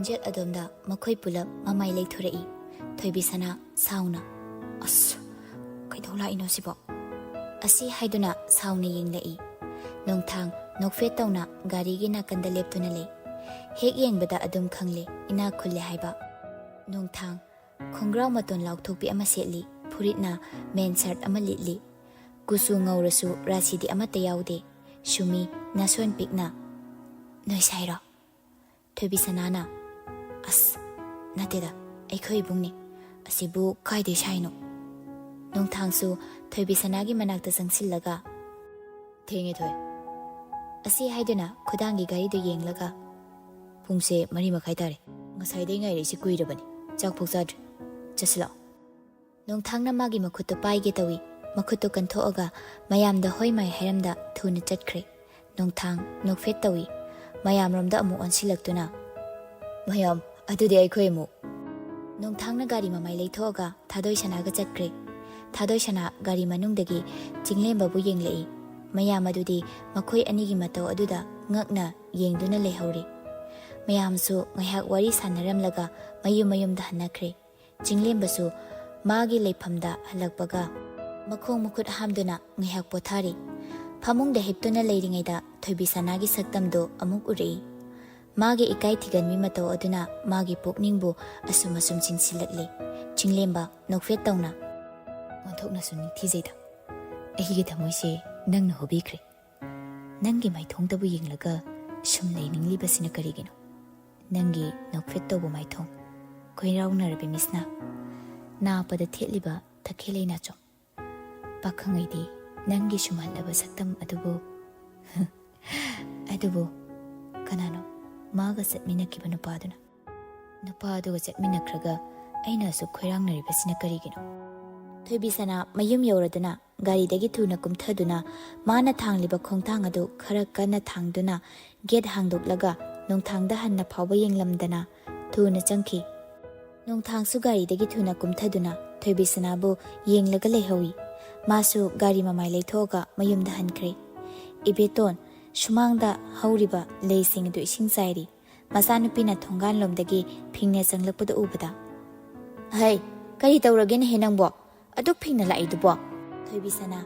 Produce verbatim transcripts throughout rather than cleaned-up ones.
Get ꯑꯗꯣꯝꯗ ꯃꯈꯣꯏ ꯄꯨꯂꯞ ꯃꯃꯥꯏ ꯂꯩꯊꯣꯔꯛꯏ꯫ ꯊꯣꯏꯕꯤꯁꯅꯥ ꯁꯥꯎꯅ, "ꯑꯁ, ꯀꯩꯗꯧ ꯂꯥꯛꯏꯅꯣ ꯁꯤꯕꯣ?" ꯑꯁꯤ ꯍꯥꯏꯗꯨꯅ ꯁꯥꯎꯅ ꯌꯦꯡꯂꯛꯏ꯫ ꯅꯣꯡꯊꯥꯡ ꯅꯣꯛꯐꯦꯠ ꯇꯧꯅ ꯒꯥꯔꯤꯒꯤ ꯅꯥꯀꯟꯗ ꯂꯦꯞꯇꯨꯅ ꯂꯩ꯫ ꯍꯦꯛ ꯌꯦꯡꯕꯗ ꯑꯗꯨꯝ ꯈꯪꯂꯦ ꯏꯅꯥꯛ ꯈꯨꯜꯂꯦ ꯍꯥꯏꯕ꯫ ꯅꯣꯡꯊꯥꯡ ꯈꯣꯡꯒ꯭ꯔꯥꯎ ꯃꯇꯣꯟ ꯂꯥꯎꯊꯣꯛꯄꯤ ꯑꯃ ꯁꯦꯠꯂꯤ, ꯐꯨꯔꯤꯠꯅ ꯃꯦꯟ ꯁꯔꯠ ꯑꯃ ꯂꯤꯠꯂꯤ꯫ ꯀꯨꯆꯨ ꯉꯧꯔꯁꯨ ꯔꯥꯁꯤꯗꯤ ꯑꯃꯠꯇ ꯌꯥꯎꯗꯦ꯫ ꯁꯨꯃꯤ ꯅꯥꯁꯣꯟ ꯄꯤꯛꯅ, "ꯅꯣꯏ ꯁꯥꯏꯔꯣ?" ꯊꯣꯏꯕꯤꯁꯅꯥꯅ, "ꯑꯁ, ꯅꯠꯇꯦꯗ, ꯑꯩꯈꯣꯏ ꯏꯕꯨꯡꯅꯤ꯫ ꯑꯁꯤꯕꯨ ꯀꯥꯏꯗꯩ ꯁꯥꯏꯅꯣ?" ꯅꯣꯡꯊꯥꯡꯁꯨ ꯊꯣꯏꯕꯤꯁꯅꯥꯒꯤ ꯃꯅꯥꯛꯇ ꯆꯪꯁꯤꯜꯂꯒ, "ꯊꯦꯡꯉꯦ ꯊꯣꯏ" ꯑꯁꯤ ꯍꯥꯏꯗꯨꯅ ꯈꯨꯗꯥꯡꯒꯤ ꯘꯔꯤꯗꯨ ꯌꯦꯡꯂꯒ, "ꯄꯨꯡꯁꯦ ꯃꯔꯤ ꯃꯈꯥꯏ ꯇꯥꯔꯦ꯫ ꯉꯁꯥꯏꯗꯩ ꯉꯥꯏꯔꯛꯏꯁꯦ ꯀꯨꯏꯔꯕꯅꯤ꯫ ꯆꯥꯛꯐꯥꯎ ꯆꯥꯗ꯭ꯔꯤ꯫ ꯆꯠꯁꯤꯜꯂꯛꯑꯣ꯫" ꯅꯣꯡꯊꯥꯡꯅ ꯃꯥꯒꯤ ꯃꯈꯨꯠꯇꯨ ꯄꯥꯏꯒꯦ ꯇꯧꯏ꯫ ꯃꯈꯨꯠꯇꯨ ꯀꯟꯊꯣꯛꯑꯒ ꯃꯌꯥꯝꯗ ꯍꯣꯏ ꯃꯥꯏ ꯍꯥꯏꯔꯝꯗ ꯊꯨꯅ ꯆꯠꯈ꯭ꯔꯦ꯫ ꯅꯣꯡꯊꯥꯡ ꯅꯣꯛꯐꯦꯠ ꯇꯧꯏ꯫ ꯃꯌꯥꯝꯔꯣꯝꯗ ꯑꯃꯨꯛ ꯑꯣꯟꯁꯤꯜꯂꯛꯇꯨꯅ, "ꯃꯌꯥꯝ, ꯑꯗꯨꯗꯤ ꯑꯩꯈꯣꯏ ꯑꯃꯨꯛ꯫" ꯅꯣꯡꯊꯥꯡꯅ ꯒꯥꯔꯤ ꯃꯃꯥꯏ ꯂꯩꯊꯣꯛꯑꯒ ꯊꯥꯗꯣꯏꯁꯅꯥꯒ ꯆꯠꯈ꯭ꯔꯦ꯫ ꯊꯥꯗꯣꯏꯁꯅꯥ ꯒꯥꯔꯤ ꯃꯅꯨꯡꯗꯒꯤ ꯆꯤꯡꯂꯦꯝꯕꯕꯨ ꯌꯦꯡꯂꯛꯏ꯫ ꯃꯌꯥꯝ ꯑꯗꯨꯗꯤ ꯃꯈꯣꯏ ꯑꯅꯤꯒꯤ ꯃꯇꯧ ꯑꯗꯨꯗ ꯉꯛꯅ ꯌꯦꯡꯗꯨꯅ ꯂꯩꯍꯧꯔꯤ꯫ ꯃꯌꯥꯝꯁꯨ ꯉꯥꯏꯍꯥꯛ ꯋꯥꯔꯤ ꯁꯥꯟꯅꯔꯝꯂꯒ ꯃꯌꯨꯝ ꯃꯌꯨꯝꯗ ꯍꯟꯅꯈ꯭ꯔꯦ꯫ ꯆꯤꯡꯂꯦꯝꯕꯁꯨ ꯃꯥꯒꯤ ꯂꯩꯐꯝꯗ ꯍꯜꯂꯛꯄꯒ ꯃꯈꯣꯡ ꯃꯈꯨꯠ ꯍꯥꯝꯗꯨꯅ ꯉꯥꯏꯍꯥꯛ ꯄꯣꯊꯥꯔꯤ꯫ ꯐꯃꯨꯡꯗ ꯍꯤꯞꯇꯨꯅ ꯂꯩꯔꯤꯉꯩꯗ ꯊꯣꯏꯕꯤꯁꯅꯥꯒꯤ ꯁꯛꯇꯝꯗꯨ ꯑꯃꯨꯛ ꯎꯔꯛꯏ꯫ ꯃꯥꯒꯤ ꯏꯀꯥꯏ ꯊꯤꯒꯟꯕꯤ ꯃꯇꯧ ꯑꯗꯨꯅ ꯃꯥꯒꯤ ꯄꯨꯛꯅꯤꯡꯕꯨ ꯑꯁꯨꯝ ꯑꯁꯨꯝ ꯆꯤꯡꯁꯤꯜꯂꯛꯂꯦ꯫ ꯆꯤꯡꯂꯦꯝꯕ ꯅꯣꯛꯐꯦꯠ ꯇꯧꯅ, "ꯑꯣꯟꯊꯣꯛꯅꯁꯨ ꯅꯤꯡꯊꯤꯖꯩꯗ꯫ ꯑꯩꯒꯤ ꯊꯃꯣꯏꯁꯦ ꯅꯪꯅ ꯍꯨꯕꯤꯈ꯭ꯔꯦ꯫ ꯅꯪꯒꯤ ꯃꯥꯏꯊꯣꯡꯗꯕꯨ ꯌꯦꯡꯂꯒ ꯁꯨꯝ ꯂꯩꯅꯤꯡꯂꯤꯕꯁꯤꯅ ꯀꯔꯤꯒꯤꯅꯣ? ꯅꯪꯒꯤ ꯅꯣꯛꯐꯦꯠ ꯇꯧꯕ ꯃꯥꯏꯊꯣꯡ, ꯈꯣꯏꯔꯥꯎꯅꯔꯕꯤ ꯃꯤꯠꯁꯅꯥ, ꯅꯥꯄꯗ ꯊꯦꯠꯂꯤꯕ ꯇꯈꯦꯜ ꯂꯩꯅꯥꯆꯣꯝ꯫ ꯄꯥꯈꯪ ꯑꯩꯗꯤ ꯅꯪꯒꯤ ꯁꯨꯝꯍꯠꯂꯕ ꯁꯛꯇꯝ ꯑꯗꯨꯕꯨ꯫" "ꯑꯗꯨꯕꯨ ꯀꯅꯥꯅꯣ ꯃꯥꯒ ꯆꯠꯃꯤꯟꯅꯈꯤꯕ ꯅꯨꯄꯥꯗꯨꯅ? ꯅꯨꯄꯥ ꯑꯗꯨꯒ ꯆꯠꯃꯤꯟꯅꯈ꯭ꯔꯒ ꯑꯩꯅ ꯑꯁꯨꯛ ꯈꯣꯏꯔꯥꯡꯅꯔꯤꯕꯁꯤꯅ ꯀꯔꯤꯒꯤꯅꯣ?" ꯊꯣꯏꯕꯤꯁꯅꯥ ꯃꯌꯨꯝ ꯌꯧꯔꯗꯨꯅ ꯒꯥꯔꯤꯗꯒꯤ ꯊꯨꯅ ꯀꯨꯝꯊꯗꯨꯅ ꯃꯥꯅ ꯊꯥꯡꯂꯤꯕ ꯈꯣꯡꯊꯥꯡ ꯑꯗꯨ ꯈꯔ ꯀꯟꯅ ꯊꯥꯡꯗꯨꯅ ꯒꯦꯠ ꯍꯥꯡꯗꯣꯛꯂꯒ ꯅꯣꯡꯊꯥꯡꯗ ꯍꯟꯅ ꯐꯥꯎꯕ ꯌꯦꯡꯂꯝꯗꯅ ꯊꯨꯅ ꯆꯪꯈꯤ꯫ ꯅꯣꯡꯊꯥꯡꯁꯨ ꯒꯥꯔꯤꯗꯒꯤ ꯊꯨꯅ ꯀꯨꯝꯊꯗꯨꯅ ꯊꯣꯏꯕꯤꯁꯅꯥꯕꯨ ꯌꯦꯡꯂꯒ ꯂꯩꯍꯧꯏ꯫ ꯃꯥꯁꯨ ꯒꯥꯔꯤ ꯃꯃꯥꯏ ꯂꯩꯊꯣꯛꯑꯒ ꯃꯌꯨꯝꯗ ꯍꯟꯈ꯭ꯔꯦ꯫ "ꯏꯕꯦꯇꯣꯟ, ꯁꯨꯃꯥꯡꯗ ꯍꯧꯔꯤꯕ ꯂꯩꯁꯤꯡ ꯑꯗꯨ ꯏꯁꯤꯡ ꯆꯥꯏꯔꯤ꯫ ꯃꯆꯥꯅꯨꯄꯤꯅ ꯊꯣꯡꯒꯥꯟꯂꯣꯝꯗꯒꯤ ꯐꯤꯡꯅ ꯆꯪꯂꯛꯄꯗꯨ ꯎꯕꯗ, "ꯍꯩ, ꯀꯔꯤ ꯇꯧꯔꯒꯦꯅꯦꯍꯦ ꯅꯪꯕꯣ? ꯑꯗꯨꯛ ꯐꯤꯡꯅ ꯂꯥꯛꯏꯗꯨꯕꯣ?" ꯊꯣꯏꯕꯤꯁꯅꯥ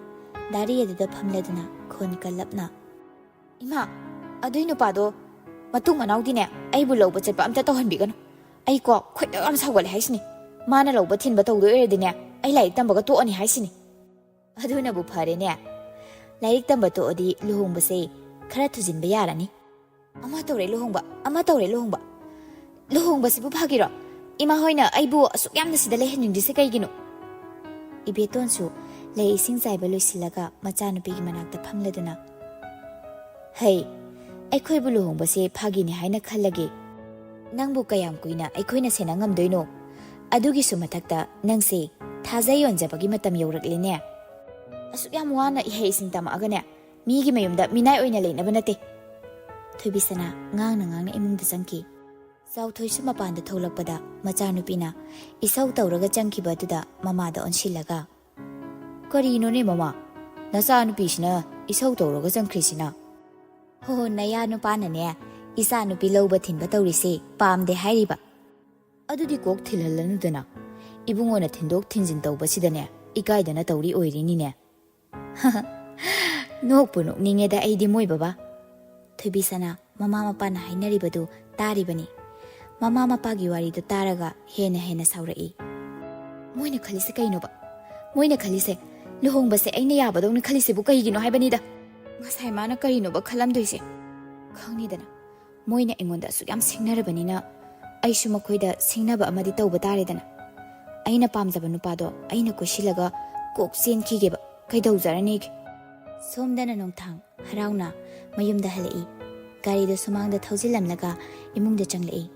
ꯗꯥꯔꯤ ꯑꯗꯨꯗ ꯐꯝꯂꯗꯨꯅ ꯈꯣꯟ ꯀꯜꯂꯞꯅ, "ꯏꯃꯥ, ꯑꯗꯨꯏ ꯅꯨꯄꯥꯗꯣ ꯃꯇꯨꯡ ꯃꯅꯥꯎꯗꯤꯅꯦ ꯑꯩꯕꯨ ꯂꯧꯕ ꯆꯠꯄ ꯑꯝꯇ ꯇꯧꯍꯟꯕꯤꯒꯅꯨ꯫ ꯑꯩꯀꯣ ꯈꯣꯏꯗꯧ ꯌꯥꯝ ꯁꯥꯎꯒꯠꯂꯦ ꯍꯥꯏꯁꯤꯅꯤ꯫ ꯃꯥꯅ ꯂꯧꯕ ꯊꯤꯟꯕ ꯇꯧꯗꯣꯏ ꯑꯣꯏꯔꯗꯤꯅꯦ ꯑꯩ ꯂꯥꯏꯔꯤꯛ ꯇꯝꯕꯒ ꯇꯣꯛꯑꯅꯤ ꯍꯥꯏꯁꯤꯅꯤ꯫" "ꯑꯗꯨꯅꯕꯨ ꯐꯔꯦꯅꯦ꯫ ꯂꯥꯏꯔꯤꯛ ꯇꯝꯕ ꯇꯣꯛꯑꯗꯤ ꯂꯨꯍꯣꯡꯕꯁꯦ ꯈꯔ ꯊꯨꯖꯤꯟꯕ ꯌꯥꯔꯅꯤ꯫" "ꯑꯃ ꯇꯧꯔꯦ ꯂꯨꯍꯣꯡꯕ, ꯑꯃ ꯇꯧꯔꯦ ꯂꯨꯍꯣꯡꯕ꯫ ꯂꯨꯍꯣꯡꯕꯁꯤꯕꯨ ꯐꯥꯒꯤꯔꯣ? ꯏꯃꯥ ꯍꯣꯏꯅ ꯑꯩꯕꯨ ꯑꯁꯨꯛ ꯌꯥꯝꯅ ꯁꯤꯗ ꯂꯩꯍꯟꯅꯤꯡꯗ꯭ꯔꯤꯁꯦ ꯀꯩꯒꯤꯅꯣ?" ꯏꯕꯦꯇꯣꯟꯁꯨ ꯂꯩ ꯏꯁꯤꯡ ꯆꯥꯏꯕ ꯂꯣꯏꯁꯤꯜꯂꯒ ꯃꯆꯥꯅꯨꯄꯤꯒꯤ ꯃꯅꯥꯛꯇ ꯐꯝꯂꯗꯨꯅ, "ꯍꯩ, ꯑꯩꯈꯣꯏꯕꯨ ꯂꯨꯍꯣꯡꯕꯁꯦ ꯐꯥꯒꯤꯅꯤ ꯍꯥꯏꯅ ꯈꯜꯂꯒꯦ꯫ ꯅꯪꯕꯨ ꯀꯌꯥꯝ ꯀꯨꯏꯅ ꯑꯩꯈꯣꯏꯅ ꯁꯦꯟꯅ ꯉꯝꯗꯣꯏꯅꯣ? ꯑꯗꯨꯒꯤꯁꯨ ꯃꯊꯛꯇ ꯅꯪꯁꯦ ꯊꯥꯖ ꯌꯣꯟꯖꯕꯒꯤ ꯃꯇꯝ ꯌꯧꯔꯛꯂꯦꯅꯦ꯫ ꯑꯁꯨꯛ ꯌꯥꯝ ꯋꯥꯅ ꯏꯍꯩ ꯏꯁꯤꯡ ꯇꯝꯃꯛꯑꯒꯅꯦ, ꯃꯤꯒꯤ ꯃꯌꯨꯝꯗ ꯃꯤꯅꯥꯏ ꯑꯣꯏꯅ ꯂꯩꯅꯕ ꯅꯠꯇꯦ꯫" ꯊꯣꯏꯕꯤꯁꯅꯥ ꯉꯥꯡꯅ ꯉꯥꯡꯅ ꯏꯃꯨꯡꯗ ꯆꯪꯈꯤ꯫ ꯆꯥꯎꯊꯣꯏꯁꯨ ꯃꯄꯥꯟꯗ ꯊꯣꯛꯂꯛꯄꯗ ꯃꯆꯥꯅꯨꯄꯤꯅ ꯏꯁꯧ ꯇꯧꯔꯒ ꯆꯪꯈꯤꯕ ꯑꯗꯨꯗ ꯃꯃꯥꯗ ꯑꯣꯟꯁꯤꯜꯂꯒ, "ꯀꯔꯤꯅꯣꯅꯦ ꯃꯃꯥ? ꯅꯆꯥꯅꯨꯄꯤꯁꯤꯅ ꯏꯁꯧ ꯇꯧꯔꯒ ꯆꯪꯈ꯭ꯔꯤꯁꯤꯅ?" "ꯍꯣ, ꯅꯌꯥ ꯅꯨꯄꯥꯅꯅꯦ ꯏꯆꯥ ꯅꯨꯄꯤ ꯂꯧꯕ ꯊꯤꯟꯕ ꯇꯧꯔꯤꯁꯦ ꯄꯥꯝꯗꯦ ꯍꯥꯏꯔꯤꯕ꯫" "ꯑꯗꯨꯗꯤ ꯀꯣꯛ ꯊꯤꯜꯍꯜꯂꯅꯨꯗꯅ꯫ ꯏꯕꯨꯡꯉꯣꯅ ꯊꯤꯟꯗꯣꯛ ꯊꯤꯟꯖꯤꯟ ꯇꯧꯕꯁꯤꯗꯅꯦ ꯏꯀꯥꯏꯗꯅ ꯇꯧꯔꯤ ꯑꯣꯏꯔꯤꯅꯤꯅꯦ꯫" ꯅꯣꯛꯄꯨ ꯅꯣꯛꯅꯤꯡꯉꯦꯗ ꯑꯩꯗꯤ ꯃꯣꯏ ꯕꯕꯥ꯫ ꯊꯣꯏꯕꯤꯁꯅꯥ ꯃꯃꯥ ꯃꯄꯥꯅ ꯍꯥꯏꯅꯔꯤꯕꯗꯨ ꯇꯥꯔꯤꯕꯅꯤ꯫ ꯃꯃꯥ ꯃꯄꯥꯒꯤ ꯋꯥꯔꯤꯗꯨ ꯇꯥꯔꯒ ꯍꯦꯟꯅ ꯍꯦꯟꯅ ꯁꯥꯎꯔꯛꯏ꯫ "ꯃꯣꯏꯅ ꯈꯜꯂꯤꯁꯦ ꯀꯩꯅꯣꯕ? ꯃꯣꯏꯅ ꯈꯜꯂꯤꯁꯦ ꯂꯨꯍꯣꯡꯕꯁꯦ ꯑꯩꯅ ꯌꯥꯕꯗꯧꯅ ꯈꯜꯂꯤꯁꯤꯕꯨ ꯀꯩꯒꯤꯅꯣ ꯍꯥꯏꯕꯅꯤꯗ꯫ ꯉꯁꯥꯏ ꯃꯥꯅ ꯀꯔꯤꯅꯣꯕ ꯈꯜꯂꯝꯗꯣꯏꯁꯦ? ꯈꯪꯅꯤꯗꯅ, ꯃꯣꯏꯅ ꯑꯩꯉꯣꯟꯗ ꯑꯁꯨꯛ ꯌꯥꯝ ꯁꯤꯡꯅꯔꯕꯅꯤꯅ ꯑꯩꯁꯨ ꯃꯈꯣꯏꯗ ꯁꯤꯡꯅꯕ ꯑꯃꯗꯤ ꯇꯧꯕ ꯇꯥꯔꯦꯗꯅ꯫ ꯑꯩꯅ ꯄꯥꯝꯖꯕ ꯅꯨꯄꯥꯗꯣ ꯑꯩꯅ ꯀꯣꯏꯁꯤꯜꯂꯒ ꯀꯣꯛ ꯆꯦꯟꯈꯤꯒꯦꯕ, ꯀꯩꯗꯧꯖꯔꯅꯤꯒꯦ?" ꯁꯣꯝꯗꯅ ꯅꯣꯡꯊꯥꯡ ꯍꯔꯥꯎꯅ ꯃꯌꯨꯝꯗ ꯍꯜꯂꯛꯏ꯫ ꯒꯥꯔꯤꯗꯨ ꯁꯨꯃꯥꯡꯗ ꯊꯧꯖꯤꯜꯂꯝꯂꯒ ꯏꯃꯨꯡꯗ ꯆꯪꯂꯛꯏ꯫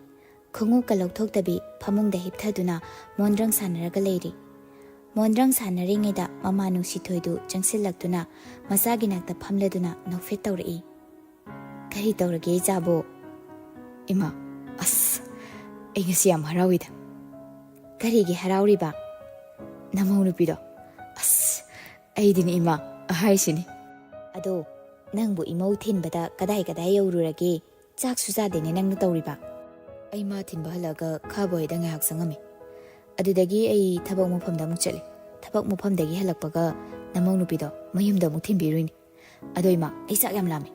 ꯈꯣꯡꯎꯞꯀ ꯂꯧꯊꯣꯛꯇꯕꯤ ꯐꯃꯨꯡꯗ ꯍꯤꯞꯊꯗꯨꯅ ꯃꯣꯟꯗ꯭ꯔꯪ ꯁꯥꯟꯅꯔꯒ ꯂꯩꯔꯤ꯫ ꯃꯣꯟꯗ꯭ꯔꯪ ꯁꯥꯟꯅꯔꯤꯉꯩꯗ ꯃꯃꯥ ꯅꯨꯡꯁꯤꯊꯣꯏꯗꯨ ꯆꯪꯁꯤꯜꯂꯛꯇꯨꯅ ꯃꯆꯥꯒꯤ ꯅꯥꯛꯇ ꯐꯝꯂꯗꯨꯅ ꯅꯣꯛꯐꯦꯠ ꯇꯧꯔꯛꯏ꯫ "ꯀꯔꯤ ꯇꯧꯔꯒꯦ ꯏꯆꯥꯕꯨ?" "ꯏꯃꯥ, ꯑꯁ, ꯑꯩ ꯉꯁꯤ ꯌꯥꯝ ꯍꯔꯥꯎꯏꯗ꯫" "ꯀꯔꯤꯒꯤ ꯍꯔꯥꯎꯔꯤꯕ?" "ꯅꯃꯧ ꯅꯨꯄꯤꯗꯣ, ꯑꯁ, ꯑꯩꯗꯤꯅꯦ ꯏꯃꯥ, ꯑꯍꯥꯏꯁꯤꯅꯤ꯫" "ꯑꯗꯣ ꯅꯪꯕꯨ ꯏꯃꯧ ꯊꯤꯟꯕꯗ ꯀꯗꯥꯏ ꯀꯗꯥꯏ ꯌꯧꯔꯨꯔꯒꯦ?" ꯆꯥꯛꯁꯨ ꯆꯥꯗꯦꯅꯦ ꯅꯪꯅ ꯇꯧꯔꯤꯕ꯫ ꯑꯩ ꯃꯥ ꯊꯤꯟꯕ ꯍꯜꯂꯛꯑꯒ ꯈꯥꯕ ꯍꯣꯏꯗ ꯉꯥꯏꯍꯥꯛ ꯆꯪꯉꯝꯃꯤ꯫ ꯑꯗꯨꯗꯒꯤ ꯑꯩ ꯊꯕꯛ ꯃꯐꯝꯗ ꯑꯃꯨꯛ ꯆꯠꯂꯤ꯫ ꯊꯕꯛ ꯃꯐꯝꯗꯒꯤ ꯍꯜꯂꯛꯄꯒ ꯅꯃꯧ ꯅꯨꯄꯤꯗꯣ ꯃꯌꯨꯝꯗ ꯑꯃꯨꯛ ꯊꯤꯟꯕꯤꯔꯨꯏꯅꯤ꯫ ꯑꯗꯣ ꯏꯃꯥ, ꯑꯩ ꯆꯥꯛ ꯌꯥꯝ ꯂꯥꯝꯃꯦ꯫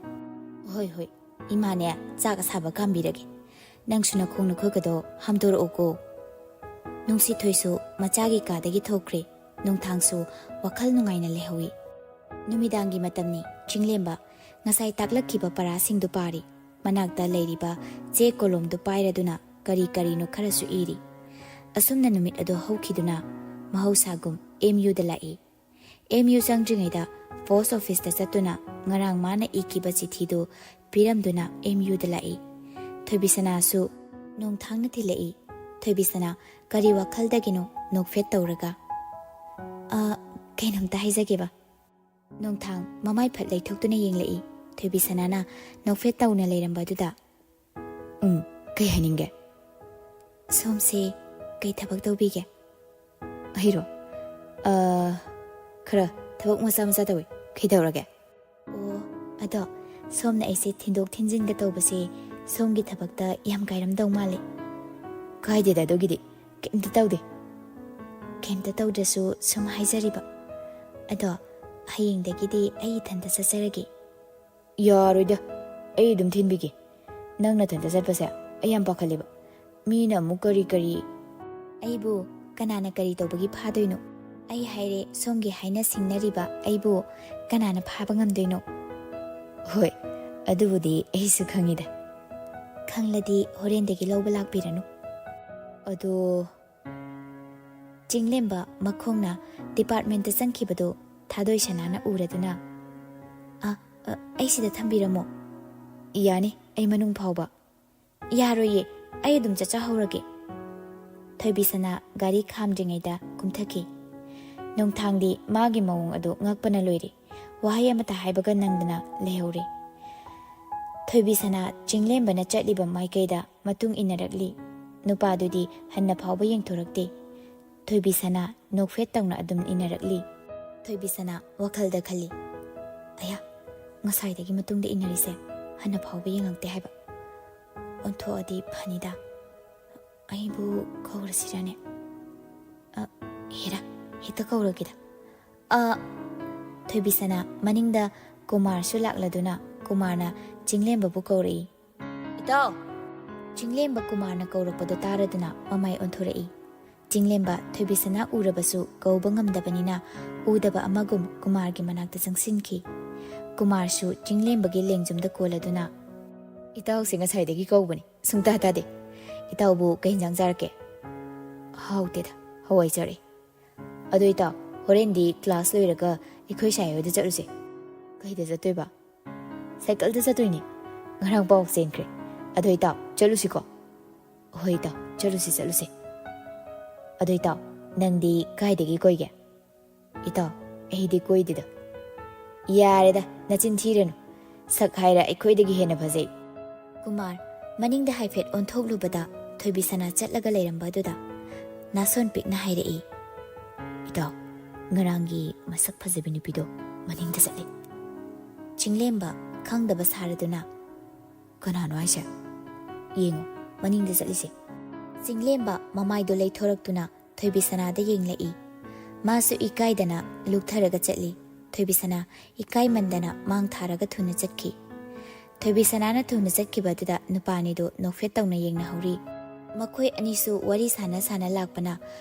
ꯍꯣꯏ ꯍꯣꯏ, ꯏꯃꯥꯅꯦ ꯆꯥꯛ ꯑꯁꯥꯕ ꯀꯥꯝꯕꯤꯔꯒꯦ꯫ ꯅꯪꯁꯨ ꯅꯈꯣꯡ ꯅꯈꯨꯠꯀꯗꯣ ꯍꯥꯝꯗꯣꯔꯛꯎꯀꯣ꯫ ꯅꯨꯡꯁꯤꯊꯣꯏꯁꯨ ꯃꯆꯥꯒꯤ ꯀꯥꯗꯒꯤ ꯊꯣꯛꯈ꯭ꯔꯦ꯫ ꯅꯣꯡꯊꯥꯡꯁꯨ ꯋꯥꯈꯜ ꯅꯨꯡꯉꯥꯏꯅ ꯂꯩꯍꯧꯏ꯫ ꯅꯨꯃꯤꯗꯥꯡꯒꯤ ꯃꯇꯝꯅꯤ꯫ ꯆꯤꯡꯂꯦꯝꯕ ꯉꯁꯥꯏ ꯇꯥꯛꯂꯛꯈꯤꯕ ꯄꯔꯥꯁꯤꯡꯗꯨ ꯄꯥꯔꯤ꯫ ꯃꯅꯥꯛꯇ ꯂꯩꯔꯤꯕ ꯆꯦ ꯀꯣꯂꯣꯝꯗꯨ ꯄꯥꯏꯔꯗꯨꯅ ꯀꯔꯤ ꯀꯔꯤꯅꯣ ꯈꯔꯁꯨ ꯏꯔꯤ꯫ ꯑꯁꯨꯝꯅ ꯅꯨꯃꯤꯠ ꯑꯗꯨ ꯍꯧꯈꯤꯗꯨꯅ ꯃꯍꯧꯁꯥꯒꯨꯝ ꯑꯦꯝ ꯌꯨꯗ ꯂꯥꯛꯏ꯫ ꯑꯦꯝ ꯌꯨ ꯆꯪꯗ꯭ꯔꯤꯉꯩꯗ ꯄꯣꯁ ꯑꯣꯐꯤꯁꯇ ꯆꯠꯇꯨꯅ ꯉꯔꯥꯡ ꯃꯥꯅ ꯏꯈꯤꯕ ꯆꯤꯊꯤꯗꯨ ꯄꯤꯔꯝꯗꯨꯅ ꯑꯦꯝ ꯌꯨꯗ ꯂꯥꯛꯏ꯫ ꯊꯣꯏꯕꯤꯁꯅꯥꯁꯨ ꯅꯣꯡꯊꯥꯡꯅ ꯊꯤꯜꯂꯛꯏ꯫ ꯊꯣꯏꯕꯤꯁꯅꯥ ꯀꯔꯤ ꯋꯥꯈꯜꯗꯒꯤꯅꯣ ꯅꯣꯛꯐꯦꯠ ꯇꯧꯔꯒ, "ꯑ, ꯀꯩꯅꯣꯝꯇ ꯍꯥꯏꯖꯒꯦꯕ?" ꯅꯣꯡꯊꯥꯡ ꯃꯃꯥꯏ ꯐꯠ ꯂꯩꯊꯣꯛꯇꯨꯅ ꯌꯦꯡꯂꯛꯏ꯫ ꯊꯣꯏꯕꯤꯁꯅꯥꯅ ꯅꯣꯛꯐꯦꯠ ꯇꯧꯅ ꯂꯩꯔꯝꯕꯗꯨꯗ, "ꯎꯝ, ꯀꯩ ꯍꯥꯏꯅꯤꯡꯒꯦ?" "ꯁꯣꯝꯁꯦ ꯀꯩ ꯊꯕꯛ ꯇꯧꯕꯤꯒꯦ?" "ꯑꯩꯔꯣ? ꯑ, ꯈꯔ ꯊꯕꯛ ꯃꯆꯥ ꯃꯆꯥ ꯇꯧꯏ꯫ ꯀꯩꯗꯧꯔꯒꯦ?" "ꯑꯣ, ꯑꯗꯣ ꯁꯣꯝꯅ ꯑꯩꯁꯦ ꯊꯤꯟꯗꯣꯛ ꯊꯤꯟꯖꯤꯟꯒ ꯇꯧꯕꯁꯦ ꯁꯣꯝꯒꯤ ꯊꯕꯛꯇ ꯌꯥꯝ ꯀꯥꯏꯔꯝꯗꯧ ꯃꯥꯜꯂꯦ?" "ꯀꯥꯏꯗꯦꯗ ꯑꯗꯨꯒꯤꯗꯤ, ꯀꯩꯝꯇ ꯇꯧꯗꯦ꯫" "ꯀꯩꯝꯇ ꯇꯧꯗ꯭ꯔꯁꯨ ꯁꯨꯝ ꯍꯥꯏꯖꯔꯤꯕ꯫ ꯑꯗꯣ ꯍꯌꯦꯡꯗꯒꯤꯗꯤ ꯑꯩ ꯏꯊꯟꯇ ꯆꯠꯆꯔꯒꯦ꯫" "ꯌꯥꯔꯣꯏꯗ, ꯑꯩ ꯑꯗꯨꯝ ꯊꯤꯟꯕꯤꯒꯦ꯫ ꯅꯪ ꯅꯊꯟꯇ ꯆꯠꯄꯁꯦ ꯑꯩ ꯌꯥꯝ ꯄꯥꯈꯠꯂꯦꯕ꯫ ꯃꯤꯅ ꯑꯃꯨꯛ ꯀꯔꯤ ꯀꯔꯤ..." "ꯑꯩꯕꯨ ꯀꯅꯥꯅ ꯀꯔꯤ ꯇꯧꯕꯒꯤ ꯐꯥꯗꯣꯏꯅꯣ? ꯑꯩ ꯍꯥꯏꯔꯦ, ꯁꯣꯝꯒꯤ ꯍꯥꯏꯅ ꯁꯤꯡꯅꯔꯤꯕ ꯑꯩꯕꯨ ꯀꯅꯥꯅ ꯐꯥꯕ ꯉꯝꯗꯣꯏꯅꯣ?" "ꯍꯣꯏ, ꯑꯗꯨꯕꯨꯗꯤ ꯑꯩꯁꯨ ꯈꯪꯉꯤꯗ꯫" "ꯈꯪꯂꯗꯤ ꯍꯣꯔꯦꯟꯗꯒꯤ ꯂꯧꯕ ꯂꯥꯛꯄꯤꯔꯅꯨ꯫" "ꯑꯗꯣ..." ꯆꯤꯡꯂꯦꯝꯕ ꯃꯈꯣꯡꯅ ꯗꯤꯄꯥꯔꯠꯃꯦꯟꯇ ꯆꯪꯈꯤꯕꯗꯨ ꯊꯥꯗꯣꯏ ꯁꯅꯥꯅ ꯎꯔꯗꯨꯅ, "ꯑ, ꯑ, ꯑꯩ ꯁꯤꯗ ꯊꯝꯕꯤꯔꯝꯃꯣ꯫" "ꯌꯥꯅꯤ, ꯑꯩ ꯃꯅꯨꯡ ꯐꯥꯎꯕ꯫" "ꯌꯥꯔꯣꯏꯌꯦ, ꯑꯩ ꯑꯗꯨꯝ ꯆꯠꯆꯍꯧꯔꯒꯦ꯫" ꯊꯣꯏꯕꯤꯁꯅꯥ ꯒꯥꯔꯤ ꯈꯥꯝꯗ꯭ꯔꯤꯉꯩꯗ ꯀꯨꯝꯊꯈꯤ꯫ ꯅꯣꯡꯊꯥꯡꯗꯤ ꯃꯥꯒꯤ ꯃꯑꯣꯡ ꯑꯗꯨ ꯉꯛꯄꯅ ꯂꯣꯏꯔꯦ꯫ ꯋꯥꯍꯩ ꯑꯃꯠꯇ ꯍꯥꯏꯕꯒ ꯅꯪꯗꯅ ꯂꯩꯍꯧꯔꯦ꯫ ꯊꯣꯏꯕꯤꯁꯅꯥ ꯆꯤꯡꯂꯦꯝꯕꯅ ꯆꯠꯂꯤꯕ ꯃꯥꯏꯀꯩꯗ ꯃꯇꯨꯡ ꯏꯟꯅꯔꯛꯂꯤ꯫ ꯅꯨꯄꯥꯗꯨꯗꯤ ꯍꯟꯅ ꯐꯥꯎꯕ ꯌꯦꯡꯊꯣꯔꯛꯇꯦ꯫ ꯊꯣꯏꯕꯤꯁꯅꯥ ꯅꯣꯛꯐꯦꯠ ꯇꯧꯅ ꯑꯗꯨꯝ ꯏꯟꯅꯔꯛꯂꯤ꯫ ꯊꯣꯏꯕꯤꯁꯅꯥ ꯋꯥꯈꯜꯗ ꯈꯜꯂꯤ, "ꯑꯌꯥ, ꯉꯁꯥꯏꯗꯒꯤ ꯃꯇꯨꯡꯗ ꯏꯟꯅꯔꯤꯁꯦ ꯍꯟꯅ ꯐꯥꯎꯕ ꯌꯦꯡꯉꯛꯇꯦ ꯍꯥꯏꯕ꯫ ꯑꯣꯟꯊꯣꯛꯑꯗꯤ ꯐꯅꯤꯗ꯫ ꯑꯩꯕꯨ ꯀꯧꯔꯁꯤꯔꯅꯦ? ꯑ, ꯍꯦꯔꯥ, ꯍꯦꯛꯇ ꯀꯧꯔꯒꯦꯗ꯫ ꯑ, ꯊꯣꯏꯕꯤꯁꯅꯥ ꯃꯅꯤꯡꯗ ꯀꯨꯃꯥꯔꯁꯨ ꯂꯥꯛꯂꯗꯨꯅ ꯀꯨꯃꯥꯔꯅ ꯆꯤꯡꯂꯦꯝꯕꯕꯨ ꯀꯧꯔꯛꯏ꯫ "ꯏꯇꯥꯎ!" ꯆꯤꯡꯂꯦꯝꯕ ꯀꯨꯃꯥꯔꯅ ꯀꯧꯔꯛꯄꯗꯨ ꯇꯥꯔꯗꯨꯅ ꯃꯃꯥꯏ ꯑꯣꯟꯊꯣꯔꯛꯏ꯫ ꯆꯤꯡꯂꯦꯝꯕ ꯊꯣꯏꯕꯤꯁꯅꯥ ꯎꯔꯕꯁꯨ ꯀꯧꯕ ꯉꯝꯗꯕꯅꯤꯅ ꯎꯗꯕ ꯑꯃꯒꯨꯝ ꯀꯨꯃꯥꯔꯒꯤ ꯃꯅꯥꯛꯇ ꯆꯪꯁꯤꯟꯈꯤ꯫ ꯀꯨꯃꯥꯔꯁꯨ ꯆꯤꯡꯂꯦꯝꯕꯒꯤ ꯂꯦꯡꯖꯨꯝꯗ ꯀꯣꯜꯂꯗꯨꯅ, "ꯏꯇꯥꯎꯁꯦ ꯉꯁꯥꯏꯗꯒꯤ ꯀꯧꯕꯅꯤ, ꯁꯨꯡꯇꯥ ꯇꯥꯗꯦ꯫ ꯏꯇꯥꯎꯕꯨ ꯀꯩ ꯍꯦꯟꯖꯥꯡ ꯆꯥꯔꯛꯀꯦ?" "ꯍꯥꯎꯇꯦꯗ, ꯍꯋꯥꯏ ꯆꯥꯔꯛꯑꯦ꯫ ꯑꯗꯣ ꯏꯇꯥꯎ, ꯍꯣꯔꯦꯟꯗꯤ ꯀ꯭ꯂꯥꯁ ꯂꯣꯏꯔꯒ ꯑꯩꯈꯣꯏ ꯁꯥꯏ ꯍꯣꯏꯗ ꯆꯠꯂꯨꯁꯦ꯫" "ꯀꯩꯗ ꯆꯠꯇꯣꯏꯕ?" "ꯁꯥꯏꯀꯜꯗ ꯆꯠꯇꯣꯏꯅꯦ꯫ ꯉꯔꯥꯡ ꯄꯥꯎ ꯆꯦꯟꯈ꯭ꯔꯦ꯫ ꯑꯗꯣ ꯏꯇꯥꯎ, ꯆꯠꯂꯨꯁꯤꯀꯣ?" "ꯍꯣꯏ ꯏꯇꯥꯎ, ꯆꯠꯂꯨꯁꯤ, ꯆꯠꯂꯨꯁꯤ꯫ ꯑꯗꯣ ꯏꯇꯥꯎ, ꯅꯪꯗꯤ ꯀꯥꯏꯗꯒꯤ ꯀꯣꯏꯒꯦ?" "ꯏꯇꯥꯎ, ꯑꯩꯗꯤ ꯀꯣꯏꯗꯦꯗ꯫" "ꯌꯥꯔꯦꯗ, ꯅꯆꯤꯟ ꯊꯤꯔꯅꯨ꯫ ꯁꯛ ꯍꯥꯏꯔ ꯑꯩꯈꯣꯏꯗꯒꯤ ꯍꯦꯟꯅ ꯐꯖꯩ꯫" ꯀꯨꯃꯥꯔ ꯃꯅꯤꯡꯗ ꯍꯥꯏꯐꯦꯠ ꯑꯣꯟꯊꯣꯛꯂꯨꯕꯗ ꯊꯣꯏꯕꯤꯁꯅꯥ ꯆꯠꯂꯒ ꯂꯩꯔꯝꯕ ꯑꯗꯨꯗ ꯅꯥꯁꯣꯟ ꯄꯤꯛꯅ ꯍꯥꯏꯔꯛꯏ, "ꯏꯇꯥꯎ, ꯉꯔꯥꯡꯒꯤ ꯃꯁꯛ ꯐꯖꯕꯤ ꯅꯨꯄꯤꯗꯣ ꯃꯅꯤꯡꯗ ꯆꯠꯂꯦ꯫" ꯆꯤꯡꯂꯦꯝꯕ ꯈꯪꯗꯕ ꯁꯥꯔꯗꯨꯅ, "ꯀꯅꯥꯅꯣ ꯍꯥꯏꯁꯦ? ꯌꯦꯡꯉꯨ, ꯃꯅꯤꯡꯗ ꯆꯠꯂꯤꯁꯦ꯫" ꯆꯤꯡꯂꯦꯝꯕ ꯃꯃꯥꯏꯗꯣ ꯂꯩꯊꯣꯔꯛꯇꯨꯅ ꯊꯣꯏꯕꯤꯁꯅꯥꯗ ꯌꯦꯡꯂꯛꯏ꯫ ꯃꯥꯁꯨ ꯏꯀꯥꯏꯗꯅ ꯂꯨꯛꯊꯔꯒ ꯆꯠꯂꯤ꯫ ꯊꯣꯏꯕꯤꯁꯅꯥ ꯏꯀꯥꯏꯃꯟꯗꯅ ꯃꯥꯡ ꯊꯥꯔꯒ ꯊꯨꯅ ꯆꯠꯈꯤ꯫ ꯊꯣꯏꯕꯤꯁꯅꯥꯅ ꯊꯨꯅ ꯆꯠꯈꯤꯕ ꯑꯗꯨꯗ ꯅꯨꯄꯥ ꯑꯅꯤꯗꯨ ꯅꯣꯛꯐꯦꯠ ꯇꯧꯅ ꯌꯦꯡꯅꯍꯧꯔꯤ꯫ ꯃꯈꯣꯏ ꯑꯅꯤꯁꯨ ꯋꯥꯔꯤ ꯁꯥꯟꯅ ꯁꯥꯟꯅ ꯂꯥꯛꯄꯅ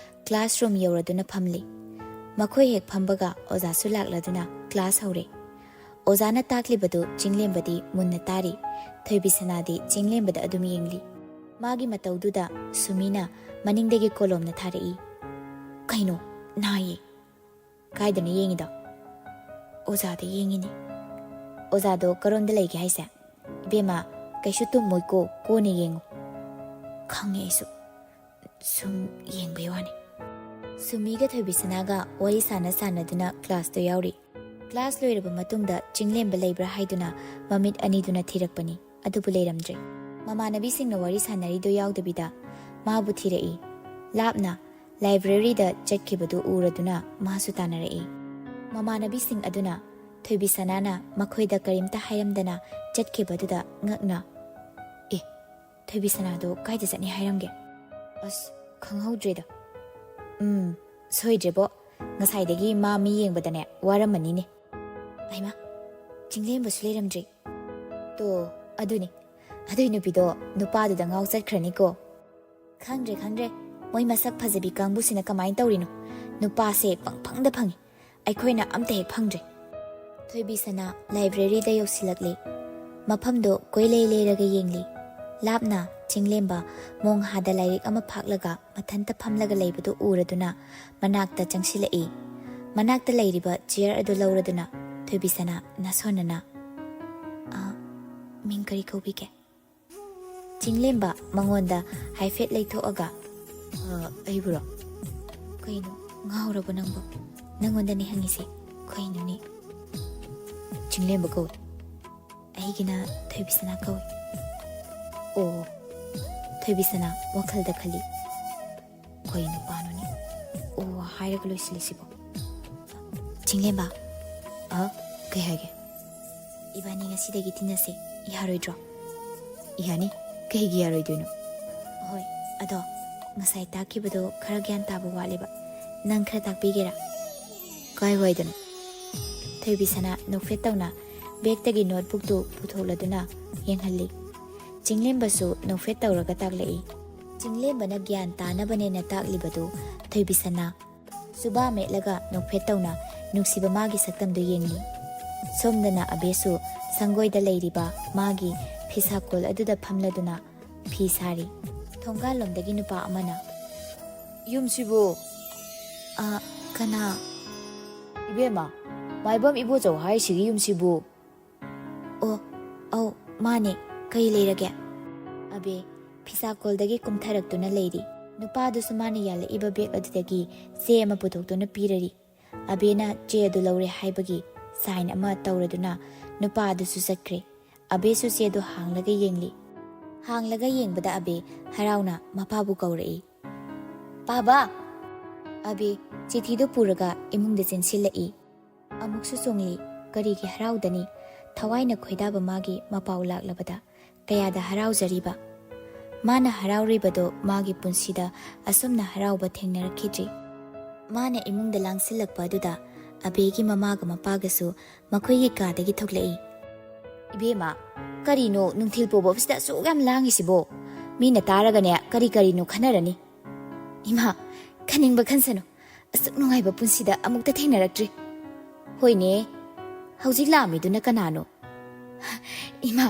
classroom ꯌꯧꯔꯗꯨꯅ ꯐꯝꯂꯤ꯫ ꯃꯈꯣꯏ ꯍꯦꯛ ꯐꯝꯕꯒ ꯑꯣꯖꯥꯁꯨ ꯂꯥꯛꯂꯗꯨꯅ class ꯍꯧꯔꯦ꯫ ꯑꯣꯖꯥꯅ ꯇꯥꯛꯂꯤꯕꯗꯨ ꯆꯤꯡꯂꯦꯝꯕꯗꯤ ꯃꯨꯟꯅ ꯇꯥꯔꯤ꯫ ꯊꯣꯏꯕꯤꯁꯅꯥꯗꯤ ꯆꯤꯡꯂꯦꯝꯕꯗ ꯑꯗꯨꯝ ꯌꯦꯡꯂꯤ꯫ ꯃꯥꯒꯤ ꯃꯇꯧꯗꯨꯗ ꯁꯨꯃꯤꯅ ꯃꯅꯤꯡꯗꯒꯤ ꯀꯣꯂꯣꯝꯅ ꯊꯥꯔꯛꯏ꯫ "ꯀꯩꯅꯣ, ꯅꯥꯏꯌꯦ꯫" "ꯀꯥꯏꯗꯅ ꯌꯦꯡꯉꯤꯗꯣ?" "ꯑꯣꯖꯥꯗ ꯌꯦꯡꯉꯤꯅꯦ꯫" "ꯑꯣꯖꯥꯗꯣ ꯀꯔꯣꯝꯗ ꯂꯩꯒꯦ ꯍꯥꯏꯁꯦ?" "ꯏꯕꯦꯝꯃ, ꯀꯩꯁꯨ ꯇꯨꯝꯃꯣꯏꯀꯣ, ꯀꯣꯟꯅ ꯌꯦꯡꯉꯨ꯫" "ꯈꯪꯉꯦ ꯑꯩꯁꯨ, ꯁꯨꯝ ꯌꯦꯡꯕꯩ ꯋꯥꯅꯤ꯫" ꯁꯨꯃꯤꯒ ꯊꯣꯏꯕꯤꯁꯅꯥꯒ ꯋꯥꯔꯤ ꯁꯥꯟꯅ ꯁꯥꯟꯅꯗꯨꯅ classꯇ ꯌꯥꯎꯔꯤ꯫ Class ꯂꯣꯏꯔꯕ ꯃꯇꯨꯡꯗ ꯆꯤꯡꯂꯦꯝꯕ ꯂꯩꯕ꯭ꯔꯥ ꯍꯥꯏꯗꯨꯅ ꯃꯃꯤꯠ ꯑꯅꯤꯗꯨꯅ ꯊꯤꯔꯛꯄꯅꯤ, ꯑꯗꯨꯕꯨ ꯂꯩꯔꯝꯗ꯭ꯔꯦ꯫ ꯃꯃꯥꯟꯅꯕꯤꯁꯤꯡꯅ ꯋꯥꯔꯤ ꯁꯥꯟꯅꯔꯤꯗꯨ ꯌꯥꯎꯗꯕꯤꯗ ꯃꯥꯕꯨ ꯊꯤꯔꯛꯏ꯫ ꯂꯥꯞꯅ libraryꯗ ꯆꯠꯈꯤꯕꯗꯨ ꯎꯔꯗꯨꯅ ꯃꯥꯁꯨ ꯇꯥꯟꯅꯔꯛꯏ꯫ ꯃꯃꯥꯟꯅꯕꯤꯁꯤꯡ ꯑꯗꯨꯅ ꯊꯣꯏꯕꯤꯁꯅꯥꯅ ꯃꯈꯣꯏꯗ ꯀꯔꯤꯝꯇ ꯍꯥꯏꯔꯝꯗꯅ ꯆꯠꯈꯤꯕꯗꯨꯗ ꯉꯛꯅ, "ꯑꯦ, ꯊꯣꯏꯕꯤ ꯁꯅꯥꯗꯣ ꯀꯥꯏꯗ ꯆꯠꯅꯤ ꯍꯥꯏꯔꯝꯒꯦ? ꯑꯁ, ꯈꯪꯍꯧꯗ꯭ꯔꯦꯗ꯫ ꯎꯝ, ꯁꯣꯏꯗ꯭ꯔꯦꯕꯣ꯫ ꯉꯁꯥꯏꯗꯒꯤ ꯃꯥ ꯃꯤ ꯌꯦꯡꯕꯗꯅꯦ ꯋꯥꯔꯝꯃꯅꯤꯅꯦ꯫ ꯑꯩꯃ, ꯆꯤꯡꯂꯦꯝꯕꯁꯨ ꯂꯩꯔꯝꯗ꯭ꯔꯦ꯫ ꯇꯣ, ꯑꯗꯨꯅꯤ꯫ ꯑꯗꯨꯏ ꯅꯨꯄꯤꯗꯣ ꯅꯨꯄꯥꯗꯨꯗ ꯉꯥꯎ ꯆꯠꯈ꯭ꯔꯅꯤꯀꯣ꯫ ꯈꯪꯗ꯭ꯔꯦ, ꯈꯪꯗ꯭ꯔꯦ꯫ ꯃꯣꯏ ꯃꯁꯛ ꯐꯖꯕꯤ ꯀꯥꯡꯕꯨꯁꯤꯅ ꯀꯃꯥꯏꯅ ꯇꯧꯔꯤꯅꯣ? ꯅꯨꯄꯥꯁꯦ ꯄꯪꯐꯪꯗ ꯐꯪꯉꯤ꯫ ꯑꯩꯈꯣꯏꯅ ꯑꯝꯇ ꯍꯦꯛ ꯐꯪꯗ꯭ꯔꯦ꯫ ꯊꯣꯏꯕꯤ ꯁꯅꯥ ꯂꯥꯏꯕ꯭ꯔꯦꯔꯤꯗ ꯌꯧꯁꯤꯜꯂꯛꯂꯤ꯫ ꯃꯐꯝꯗꯣ ꯀꯣꯏꯂꯩ ꯂꯩꯔꯒ ꯌꯦꯡꯂꯤ꯫ ꯂꯥꯞꯅ ꯆꯤꯡꯂꯦꯝꯕ ꯃꯣꯡꯍꯥꯗ ꯂꯥꯏꯔꯤꯛ ꯑꯃ ꯐꯥꯛꯂꯒ ꯃꯊꯟꯇ ꯐꯝꯂꯒ ꯂꯩꯕꯗꯨ ꯎꯔꯗꯨꯅ ꯃꯅꯥꯛꯇ ꯆꯪꯁꯤꯜꯂꯛꯏ꯫ ꯃꯅꯥꯛꯇ ꯂꯩꯔꯤꯕ ꯆꯤꯌꯔ ꯑꯗꯨ ꯂꯧꯔꯗꯨꯅ ꯊꯣꯏꯕꯤ ꯁꯅꯥ ꯅꯥꯁꯣꯟꯅꯅ, "ꯑ, ꯃꯤꯡ ꯀꯔꯤ ꯀꯧꯕꯤꯒꯦ?" ꯆꯤꯡꯂꯦꯝꯕ ꯃꯉꯣꯟꯗ ꯍꯥꯏꯐꯦꯠ ꯂꯩꯊꯣꯛꯑꯒ, "ꯑ, ꯑꯩꯕꯨꯔꯣ? ꯀꯩꯅꯣ, ꯉꯥꯎꯔꯕꯣ ꯅꯪꯕꯣ? ꯅꯪꯉꯣꯟꯗꯅꯦ ꯍꯪꯉꯤꯁꯦ꯫ ꯀꯩꯅꯣꯅꯦ?" "ꯆꯤꯡꯂꯦꯝꯕ ꯀꯧꯏ꯫" "ꯑꯩꯒꯤꯅ ꯊꯣꯏꯕꯤꯁꯅꯥ ꯀꯧꯏ꯫" "ꯑꯣ꯫" ꯊꯣꯏꯕꯤꯁꯅꯥ ꯋꯥꯈꯜꯗ ꯈꯜꯂꯤ, "ꯀꯩ ꯅꯨꯄꯥꯅꯣꯅꯦ ꯑꯣ ꯍꯥꯏꯔꯒ ꯂꯣꯏꯁꯤꯜꯂꯤꯁꯤꯕꯣ?" "ꯆꯤꯡꯂꯦꯝꯕ꯫" "ꯑ, ꯀꯩ ꯍꯥꯏꯒꯦ?" "ꯏꯕꯥꯅꯤ ꯉꯁꯤꯗꯒꯤ ꯇꯤꯟꯅꯁꯦ, ꯌꯥꯔꯣꯏꯗ꯭ꯔꯣ?" "ꯌꯥꯅꯤ, ꯀꯩꯒꯤ ꯌꯥꯔꯣꯏꯗꯣꯏꯅꯣ?" "ꯍꯣꯏ, ꯑꯗꯣ ꯉꯁꯥꯏ ꯇꯥꯛꯈꯤꯕꯗꯣ ꯈꯔ ꯒ꯭ꯌꯥꯟ ꯇꯥꯕ ꯋꯥꯠꯂꯦꯕ, ꯅꯪ ꯈꯔ ꯇꯥꯛꯄꯤꯒꯦꯔꯥ?" "ꯀꯥꯏ ꯋꯥꯏꯗꯅꯣ?" ꯊꯣꯏꯕꯤꯁꯅꯥ ꯅꯣꯛꯐꯦꯠ ꯇꯧꯅ ꯕꯦꯛꯇꯒꯤ ꯅꯣꯠꯕꯨꯛꯇꯨ ꯄꯨꯊꯣꯛꯂꯗꯨꯅ ꯌꯦꯡꯍꯜꯂꯤ꯫ ꯆꯤꯡꯂꯦꯝꯕꯁꯨ ꯅꯣꯛꯐꯦꯠ ꯇꯧꯔꯒ ꯇꯥꯛꯂꯛꯏ꯫ ꯆꯤꯡꯂꯦꯝꯕꯅ ꯒ꯭ꯌꯥꯟ ꯇꯥꯅꯕꯅꯦꯅ ꯇꯥꯛꯂꯤꯕꯗꯨ ꯊꯣꯏꯕꯤꯁꯅꯥ ꯆꯨꯕꯥ ꯃꯦꯠꯂꯒ ꯅꯣꯛꯐꯦꯠ ꯇꯧꯅ ꯅꯨꯡꯁꯤꯕ ꯃꯥꯒꯤ ꯁꯛꯇꯝꯗꯨ ꯌꯦꯡꯂꯤ꯫ ꯁꯣꯝꯗꯅ ꯑꯕꯦꯁꯨ ꯁꯪꯒꯣꯏꯗ ꯂꯩꯔꯤꯕ ꯃꯥꯒꯤ ꯐꯤꯁꯥꯀꯣꯜ ꯑꯗꯨꯗ ꯐꯝꯂꯗꯨꯅ ꯐꯤ ꯁꯥꯔꯤ꯫ ꯊꯣꯡꯒꯥꯜꯂꯣꯝꯗꯒꯤ ꯅꯨꯄꯥ ꯑꯃꯅ, "ꯌꯨꯝꯁꯤꯕꯨ?" "ꯑ, ꯀꯅꯥ?" "ꯏꯕꯦꯝꯃ, ꯃꯥꯏꯕꯝ ꯏꯕꯣꯆꯧ ꯍꯥꯏꯔꯤꯁꯤꯒꯤ ꯌꯨꯝꯁꯤꯕꯨ?" "ꯑꯣ, ꯑꯧ, ꯃꯥꯅꯦ꯫ ꯀꯔꯤ ꯂꯩꯔꯒꯦ?" ꯑꯕꯦ ꯐꯤꯁꯥꯀꯣꯜꯗꯒꯤ ꯀꯨꯝꯊꯔꯛꯇꯨꯅ ꯂꯩꯔꯤ꯫ ꯅꯨꯄꯥꯗꯨꯁꯨ ꯃꯥꯅ ꯌꯥꯜꯂꯛꯏꯕ ꯕꯦꯒ ꯑꯗꯨꯗꯒꯤ ꯆꯦ ꯑꯃ ꯄꯨꯊꯣꯛꯇꯨꯅ ꯄꯤꯔꯔꯤ꯫ ꯑꯕꯦꯅ ꯆꯦ ꯑꯗꯨ ꯂꯧꯔꯦ ꯍꯥꯏꯕꯒꯤ ꯁꯥꯏꯟ ꯑꯃ ꯇꯧꯔꯗꯨꯅ ꯅꯨꯄꯥ ꯑꯗꯨꯁꯨ ꯆꯠꯈ꯭ꯔꯦ꯫ ꯑꯕꯦꯁꯨ ꯆꯦꯗꯨ ꯍꯥꯡꯂꯒ ꯌꯦꯡꯂꯤ꯫ ꯍꯥꯡꯂꯒ ꯌꯦꯡꯕꯗ ꯑꯕꯦ ꯍꯔꯥꯎꯅ ꯃꯄꯥꯕꯨ ꯀꯧꯔꯛꯏ꯫ "ꯄꯥꯕ!" ꯑꯕꯦ ꯆꯤꯊꯤꯗꯨ ꯄꯨꯔꯒ ꯏꯃꯨꯡꯗ ꯆꯦꯟꯁꯤꯜꯂꯛꯏ꯫ ꯑꯃꯨꯛꯁꯨ ꯆꯣꯡꯂꯤ꯫ ꯀꯔꯤꯒꯤ ꯍꯔꯥꯎꯗꯅꯤ? ꯊꯋꯥꯏꯅ ꯈꯣꯏꯗꯥꯕ ꯃꯥꯒꯤ ꯃꯄꯥꯎ ꯂꯥꯛꯂꯕꯗ ꯀꯌꯥꯗ ꯍꯔꯥꯎꯖꯔꯤꯕ! ꯃꯥꯅ ꯍꯔꯥꯎꯔꯤꯕꯗꯣ ꯃꯥꯒꯤ ꯄꯨꯟꯁꯤꯗ ꯑꯁꯨꯝꯅ ꯍꯔꯥꯎꯕ ꯊꯦꯡꯅꯔꯛꯈꯤꯗ꯭ꯔꯤ꯫ ꯃꯥꯅ ꯏꯃꯨꯡꯗ ꯂꯥꯡꯁꯤꯜꯂꯛꯄ ꯑꯗꯨꯗ ꯑꯕꯦꯒꯤ ꯃꯃꯥꯒ ꯃꯄꯥꯒꯁꯨ ꯃꯈꯣꯏꯒꯤ ꯀꯥꯗꯒꯤ ꯊꯣꯛꯂꯛꯏ꯫ "ꯏꯕꯦꯝꯃ, ꯀꯔꯤꯅꯣ ꯅꯨꯡꯊꯤꯜ ꯄꯣꯕꯁꯤꯗ ꯑꯁꯨꯛ ꯌꯥꯝ ꯂꯥꯡꯉꯤꯁꯤꯕꯣ? ꯃꯤꯅ ꯇꯥꯔꯒꯅꯦ ꯀꯔꯤ ꯀꯔꯤꯅꯣ ꯈꯟꯅꯔꯅꯤ꯫" "ꯏꯃꯥ, ꯈꯟꯅꯤꯡꯕ ꯈꯟꯁꯅꯨ, ꯑꯁꯨꯛ ꯅꯨꯡꯉꯥꯏꯕ ꯄꯨꯟꯁꯤꯗ ꯑꯃꯨꯛꯇ ꯊꯦꯡꯅꯔꯛꯇ꯭ꯔꯤ꯫" "ꯍꯣꯏꯅꯦ, ꯍꯧꯖꯤꯛ ꯂꯥꯛꯑꯝꯃꯤꯗꯨꯅ ꯀꯅꯥꯅꯣ?" "ꯏꯃꯥ,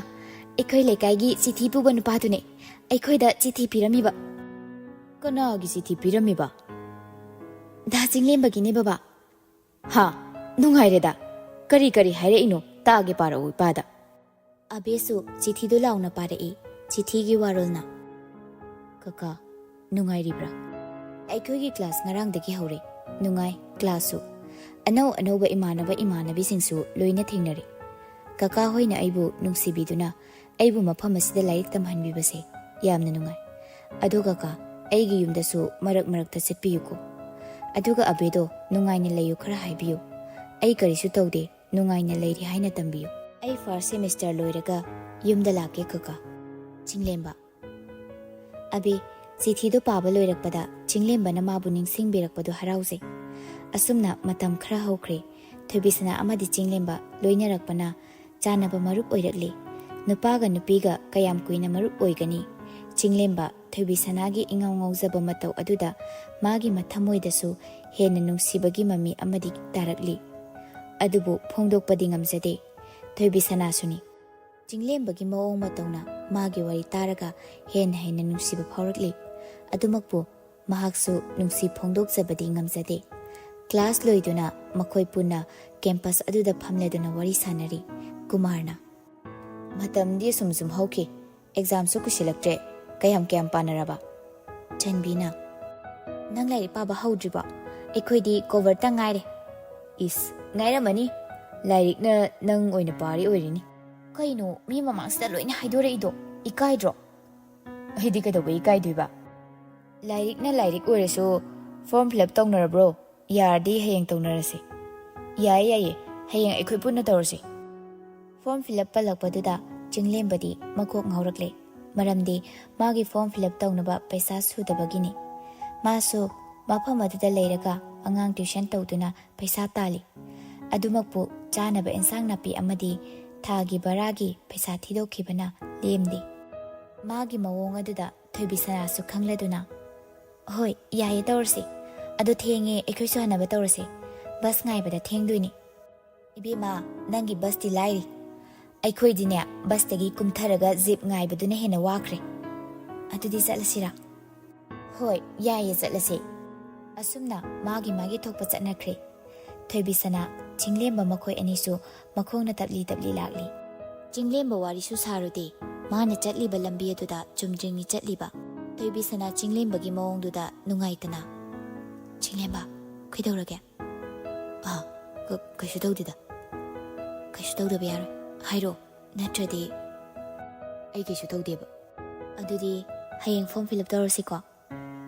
ꯑꯩꯈꯣꯏ ꯂꯩꯀꯥꯏꯒꯤ ꯆꯤꯊꯤ ꯄꯨꯕ ꯅꯨꯄꯥꯗꯨꯅꯦ, ꯑꯩꯈꯣꯏꯗ ꯆꯤꯊꯤ ꯄꯤꯔꯝꯃꯤꯕ꯫" "ꯀꯅꯥꯒꯤ ꯆꯤꯊꯤ ꯄꯤꯔꯝꯃꯤꯕ?" "ꯗꯥ ꯆꯤꯡꯂꯦꯝꯕꯒꯤꯅꯦ ꯕꯕꯥ꯫" "ꯍꯥ, ꯅꯨꯡꯉꯥꯏꯔꯦꯗ꯫ ꯀꯔꯤ ꯀꯔꯤ ꯍꯥꯏꯔꯛꯏꯅꯣ, ꯇꯥꯒꯦ, ꯄꯥꯔꯛꯎ ꯏꯄꯥꯗ꯫" ꯑꯕꯦꯁꯨ ꯆꯤꯊꯤꯗꯨ ꯂꯥꯎꯅ ꯄꯥꯔꯛꯏ꯫ ꯆꯤꯊꯤꯒꯤ ꯋꯥꯔꯣꯜꯅ: "ꯀꯀꯥ, ꯅꯨꯡꯉꯥꯏꯔꯤꯕ꯭ꯔꯥ? ꯑꯩꯈꯣꯏꯒꯤ ꯀ꯭ꯂꯥꯁ ꯉꯔꯥꯡꯗꯒꯤ ꯍꯧꯔꯦ꯫ ꯅꯨꯡꯉꯥꯏ, ꯀ꯭ꯂꯥꯁꯁꯨ꯫ ꯑꯅꯧ ꯑꯅꯧꯕ ꯏꯃꯥꯟꯅꯕ ꯏꯃꯥꯟꯅꯕꯤꯁꯤꯡꯁꯨ ꯂꯣꯏꯅ ꯊꯦꯡꯅꯔꯦ꯫ ꯀꯀꯥ ꯍꯣꯏꯅ ꯑꯩꯕꯨ ꯅꯨꯡꯁꯤꯕꯤꯗꯨꯅ ꯑꯩꯕꯨ ꯃꯐꯝ ꯑꯁꯤꯗ ꯂꯥꯏꯔꯤꯛ ꯇꯝꯍꯟꯕꯤꯕꯁꯦ ꯌꯥꯝꯅ ꯅꯨꯡꯉꯥꯏ꯫ ꯑꯗꯣ ꯀꯀꯥ, ꯑꯩꯒꯤ ꯌꯨꯝꯗꯁꯨ ꯃꯔꯛ ꯃꯔꯛꯇ ꯆꯠꯄꯤꯌꯨꯀꯣ꯫ ꯑꯗꯨꯒ ꯑꯕꯦꯗꯣ ꯅꯨꯡꯉꯥꯏꯅ ꯂꯩꯌꯨ ꯈꯔ ꯍꯥꯏꯕꯤꯌꯨ꯫ ꯑꯩ ꯀꯔꯤꯁꯨ ꯇꯧꯗꯦ, ꯅꯨꯡꯉꯥꯏꯅ ꯂꯩꯔꯤ ꯍꯥꯏꯅ ꯇꯝꯕꯤꯌꯨ꯫ ꯑꯩ ꯐꯥꯔꯁ ꯁꯦꯃꯤꯁꯇꯔ ꯂꯣꯏꯔꯒ ꯌꯨꯝꯗ ꯂꯥꯛꯀꯦ ꯀꯀꯥ꯫ ꯆꯤꯡꯂꯦꯝꯕ꯫" ꯑꯕꯦ ꯆꯤꯊꯤꯗꯨ ꯄꯥꯕ ꯂꯣꯏꯔꯛꯄꯗ ꯆꯤꯡꯂꯦꯝꯕꯅ ꯃꯥꯕꯨ ꯅꯤꯡꯁꯤꯡꯕꯤꯔꯛꯄꯗꯨ ꯍꯔꯥꯎꯖꯩ꯫ ꯑꯁꯨꯝꯅ ꯃꯇꯝ ꯈꯔ ꯍꯧꯈ꯭ꯔꯦ꯫ ꯊꯣꯏꯕꯤꯁꯅꯥ ꯑꯃꯗꯤ ꯆꯤꯡꯂꯦꯝꯕ ꯂꯣꯏꯅꯔꯛꯄꯅ ꯆꯥꯟꯅꯕ ꯃꯔꯨꯞ ꯑꯣꯏꯔꯛꯂꯤ꯫ ꯅꯨꯄꯥꯒ ꯅꯨꯄꯤꯒ ꯀꯌꯥꯝ ꯀꯨꯏꯅ ꯃꯔꯨꯞ ꯑꯣꯏꯒꯅꯤ? ꯆꯤꯡꯂꯦꯝꯕ ꯊꯣꯏꯕꯤꯁꯅꯥꯒꯤ ꯏꯉꯥꯎ ꯉꯥꯎꯖꯕ ꯃꯇꯧ ꯑꯗꯨꯗ ꯃꯥꯒꯤ ꯃꯊꯃꯣꯏꯗꯁꯨ ꯍꯦꯟꯅ ꯅꯨꯡꯁꯤꯕꯒꯤ ꯃꯃꯤ ꯑꯃꯗꯤ ꯇꯥꯔꯛꯂꯤ꯫ ꯑꯗꯨꯕꯨ ꯐꯣꯡꯗꯣꯛꯄꯗꯤ ꯉꯝꯖꯗꯦ꯫ ꯊꯣꯏꯕꯤꯁꯅꯥꯁꯨꯅꯤ꯫ ꯆꯤꯡꯂꯦꯝꯕꯒꯤ ꯃꯑꯣꯡ ꯃꯇꯧꯅ ꯃꯥꯒꯤ ꯋꯥꯔꯤ ꯇꯥꯔꯒ ꯍꯦꯟꯅ ꯍꯦꯟꯅ ꯅꯨꯡꯁꯤꯕ ꯐꯥꯎꯔꯛꯂꯤ꯫ ꯑꯗꯨꯃꯛꯄꯨ ꯃꯍꯥꯛꯁꯨ ꯅꯨꯡꯁꯤ ꯐꯣꯡꯗꯣꯛꯆꯕꯗꯤ ꯉꯝꯖꯗꯦ꯫ ꯀ꯭ꯂꯥꯁ ꯂꯣꯏꯗꯨꯅ ꯃꯈꯣꯏ ꯄꯨꯟꯅ ꯀꯦꯝꯄꯁ ꯑꯗꯨꯗ ꯐꯝꯂꯗꯨꯅ ꯋꯥꯔꯤ ꯁꯥꯟꯅꯔꯤ꯫ ꯀꯨꯃꯥꯔꯅ: "ꯃꯇꯝꯗꯤ ꯑꯁꯨꯝ ꯁꯨꯝ ꯍꯧꯈꯤ, ꯑꯦꯛꯖꯥꯝꯁꯨ ꯀꯨꯏꯁꯤꯜꯂꯛꯇ꯭ꯔꯦ, ꯀꯌꯥꯝ ꯀꯌꯥꯝ ꯄꯥꯅꯔꯕ?" ꯆꯟꯕꯤꯅ: "ꯅꯪ ꯂꯥꯏꯔꯤꯛ ꯄꯥꯕ ꯍꯧꯗ꯭ꯔꯤꯕꯣ? ꯑꯩꯈꯣꯏꯗꯤ ꯀꯣꯚꯔꯇ ꯉꯥꯏꯔꯦ꯫" "ꯏꯁ, ꯉꯥꯏꯔꯝꯃꯅꯤ, ꯂꯥꯏꯔꯤꯛꯅ ꯅꯪ ꯑꯣꯏꯅ ꯄꯥꯔꯤ ꯑꯣꯏꯔꯤꯅꯤ꯫" "ꯀꯩꯅꯣ ꯃꯤ ꯃꯃꯥꯡꯁꯤꯗ ꯂꯣꯏꯅ ꯍꯥꯏꯗꯣꯔꯛꯏꯗꯣ? ꯏꯀꯥꯏꯗ꯭ꯔꯣ?" "ꯑꯩꯗꯤ ꯀꯩꯗꯧꯕꯩ ꯏꯀꯥꯏꯗꯣꯏꯕ? ꯂꯥꯏꯔꯤꯛꯅ ꯂꯥꯏꯔꯤꯛ ꯑꯣꯏꯔꯁꯨ ꯐꯣꯔꯝ ꯐꯤꯜ ꯑꯞ ꯇꯧꯅꯔꯕ꯭ꯔꯣ? ꯌꯥꯔꯗꯤ ꯍꯌꯦꯡ ꯇꯧꯅꯔꯁꯤ꯫" "ꯌꯥꯏꯌꯦ, ꯌꯥꯏꯌꯦ, ꯍꯌꯦꯡ ꯑꯩꯈꯣꯏ ꯄꯨꯟꯅ ꯇꯧꯔꯁꯤ꯫" ꯐꯣꯔꯝ ꯐꯤꯜ ꯑꯞ ꯄꯜꯂꯛꯄꯗꯨꯗ ꯆꯤꯡꯂꯦꯝꯕꯗꯤ ꯃꯀꯣꯛ ꯉꯥꯎꯔꯛꯂꯦ꯫ ꯃꯔꯝꯗꯤ ꯃꯥꯒꯤ form fill up ꯇꯧꯅꯕ ꯄꯩꯁꯥ ꯁꯨꯗꯕꯒꯤꯅꯤ꯫ ꯃꯥꯁꯨ ꯃꯐꯝ ꯑꯗꯨꯗ ꯂꯩꯔꯒ ꯑꯉꯥꯡ tuition ꯇꯧꯗꯨꯅ ꯄꯩꯁꯥ ꯇꯥꯜꯂꯤ꯫ ꯑꯗꯨꯃꯛꯄꯨ ꯆꯥꯅꯕ ꯏꯟꯁꯥꯡ ꯅꯥꯄꯤ ꯑꯃꯗꯤ ꯊꯥꯒꯤ ꯚꯔꯥꯒꯤ ꯄꯩꯁꯥ ꯊꯤꯗꯣꯛꯈꯤꯕꯅ ꯂꯦꯝꯗꯦ꯫ ꯃꯥꯒꯤ ꯃꯑꯣꯡ ꯑꯗꯨꯗ ꯊꯣꯏꯕꯤꯁꯅꯥꯁꯨ ꯈꯪꯂꯗꯨꯅ, "ꯍꯣꯏ, ꯌꯥꯏꯌꯦ, ꯇꯧꯔꯁꯤ꯫ ꯑꯗꯣ ꯊꯦꯡꯉꯦ, ꯑꯩꯈꯣꯏꯁꯨ ꯍꯟꯅꯕ ꯇꯧꯔꯁꯤ꯫ Bus ꯉꯥꯏꯕꯗ ꯊꯦꯡꯗꯣꯏꯅꯤ꯫" "ꯏꯕꯦꯝꯃ, ꯅꯪꯒꯤ busꯇꯤ ꯂꯥꯏꯔꯤ꯫ ꯑꯩꯈꯣꯏꯗꯤꯅꯦ, busꯇꯒꯤ ꯀꯨꯝꯊꯔꯒ jeep ꯉꯥꯏꯕꯗꯨꯅ ꯍꯦꯟꯅ ꯋꯥꯈ꯭ꯔꯦ꯫ ꯑꯗꯨꯗꯤ ꯆꯠꯂꯁꯤꯔꯥ?" "ꯍꯣꯏ, ꯌꯥꯏꯌꯦ, ꯆꯠꯂꯁꯦ꯫" ꯑꯁꯨꯝꯅ ꯃꯥꯒꯤ ꯃꯥꯒꯤ ꯊꯣꯛꯄ ꯆꯠꯅꯈ꯭ꯔꯦ꯫ ꯊꯣꯏꯕꯤꯁꯅꯥ, ꯆꯤꯡꯂꯦꯝꯕ ꯃꯈꯣꯏ ꯑꯅꯤꯁꯨ ꯃꯈꯣꯡꯅ ꯇꯞꯂꯤ ꯇꯞꯂꯤ ꯂꯥꯛꯂꯤ꯫ ꯆꯤꯡꯂꯦꯝꯕ ꯋꯥꯔꯤꯁꯨ ꯁꯥꯔꯨꯗꯦ꯫ ꯃꯥꯅ ꯆꯠꯂꯤꯕ ꯂꯝꯕꯤ ꯑꯗꯨꯗ ꯆꯨꯝꯗ꯭ꯔꯤꯡꯅꯤ ꯆꯠꯂꯤꯕ꯫ ꯊꯣꯏꯕꯤꯁꯅꯥ ꯆꯤꯡꯂꯦꯝꯕꯒꯤ ꯃꯑꯣꯡꯗꯨꯗ ꯅꯨꯡꯉꯥꯏꯇꯅ, "ꯆꯤꯡꯂꯦꯝꯕ, ꯀꯩꯗꯧꯔꯒꯦ?" "ꯑꯥ, ꯀ-, ꯀꯩꯁꯨ ꯇꯧꯗꯦꯗ꯫" "ꯀꯩꯁꯨ ꯇꯧꯗꯕ ꯌꯥꯔꯣꯏ, ꯍꯥꯏꯔꯛꯑꯣ, ꯅꯠꯇ꯭ꯔꯗꯤ꯫" "ꯑꯩ ꯀꯩꯁꯨ ꯇꯧꯗꯦꯕ꯫" "ꯑꯗꯨꯗꯤ ꯍꯌꯦꯡ form fill up ꯇꯧꯔꯁꯤꯀꯣ?"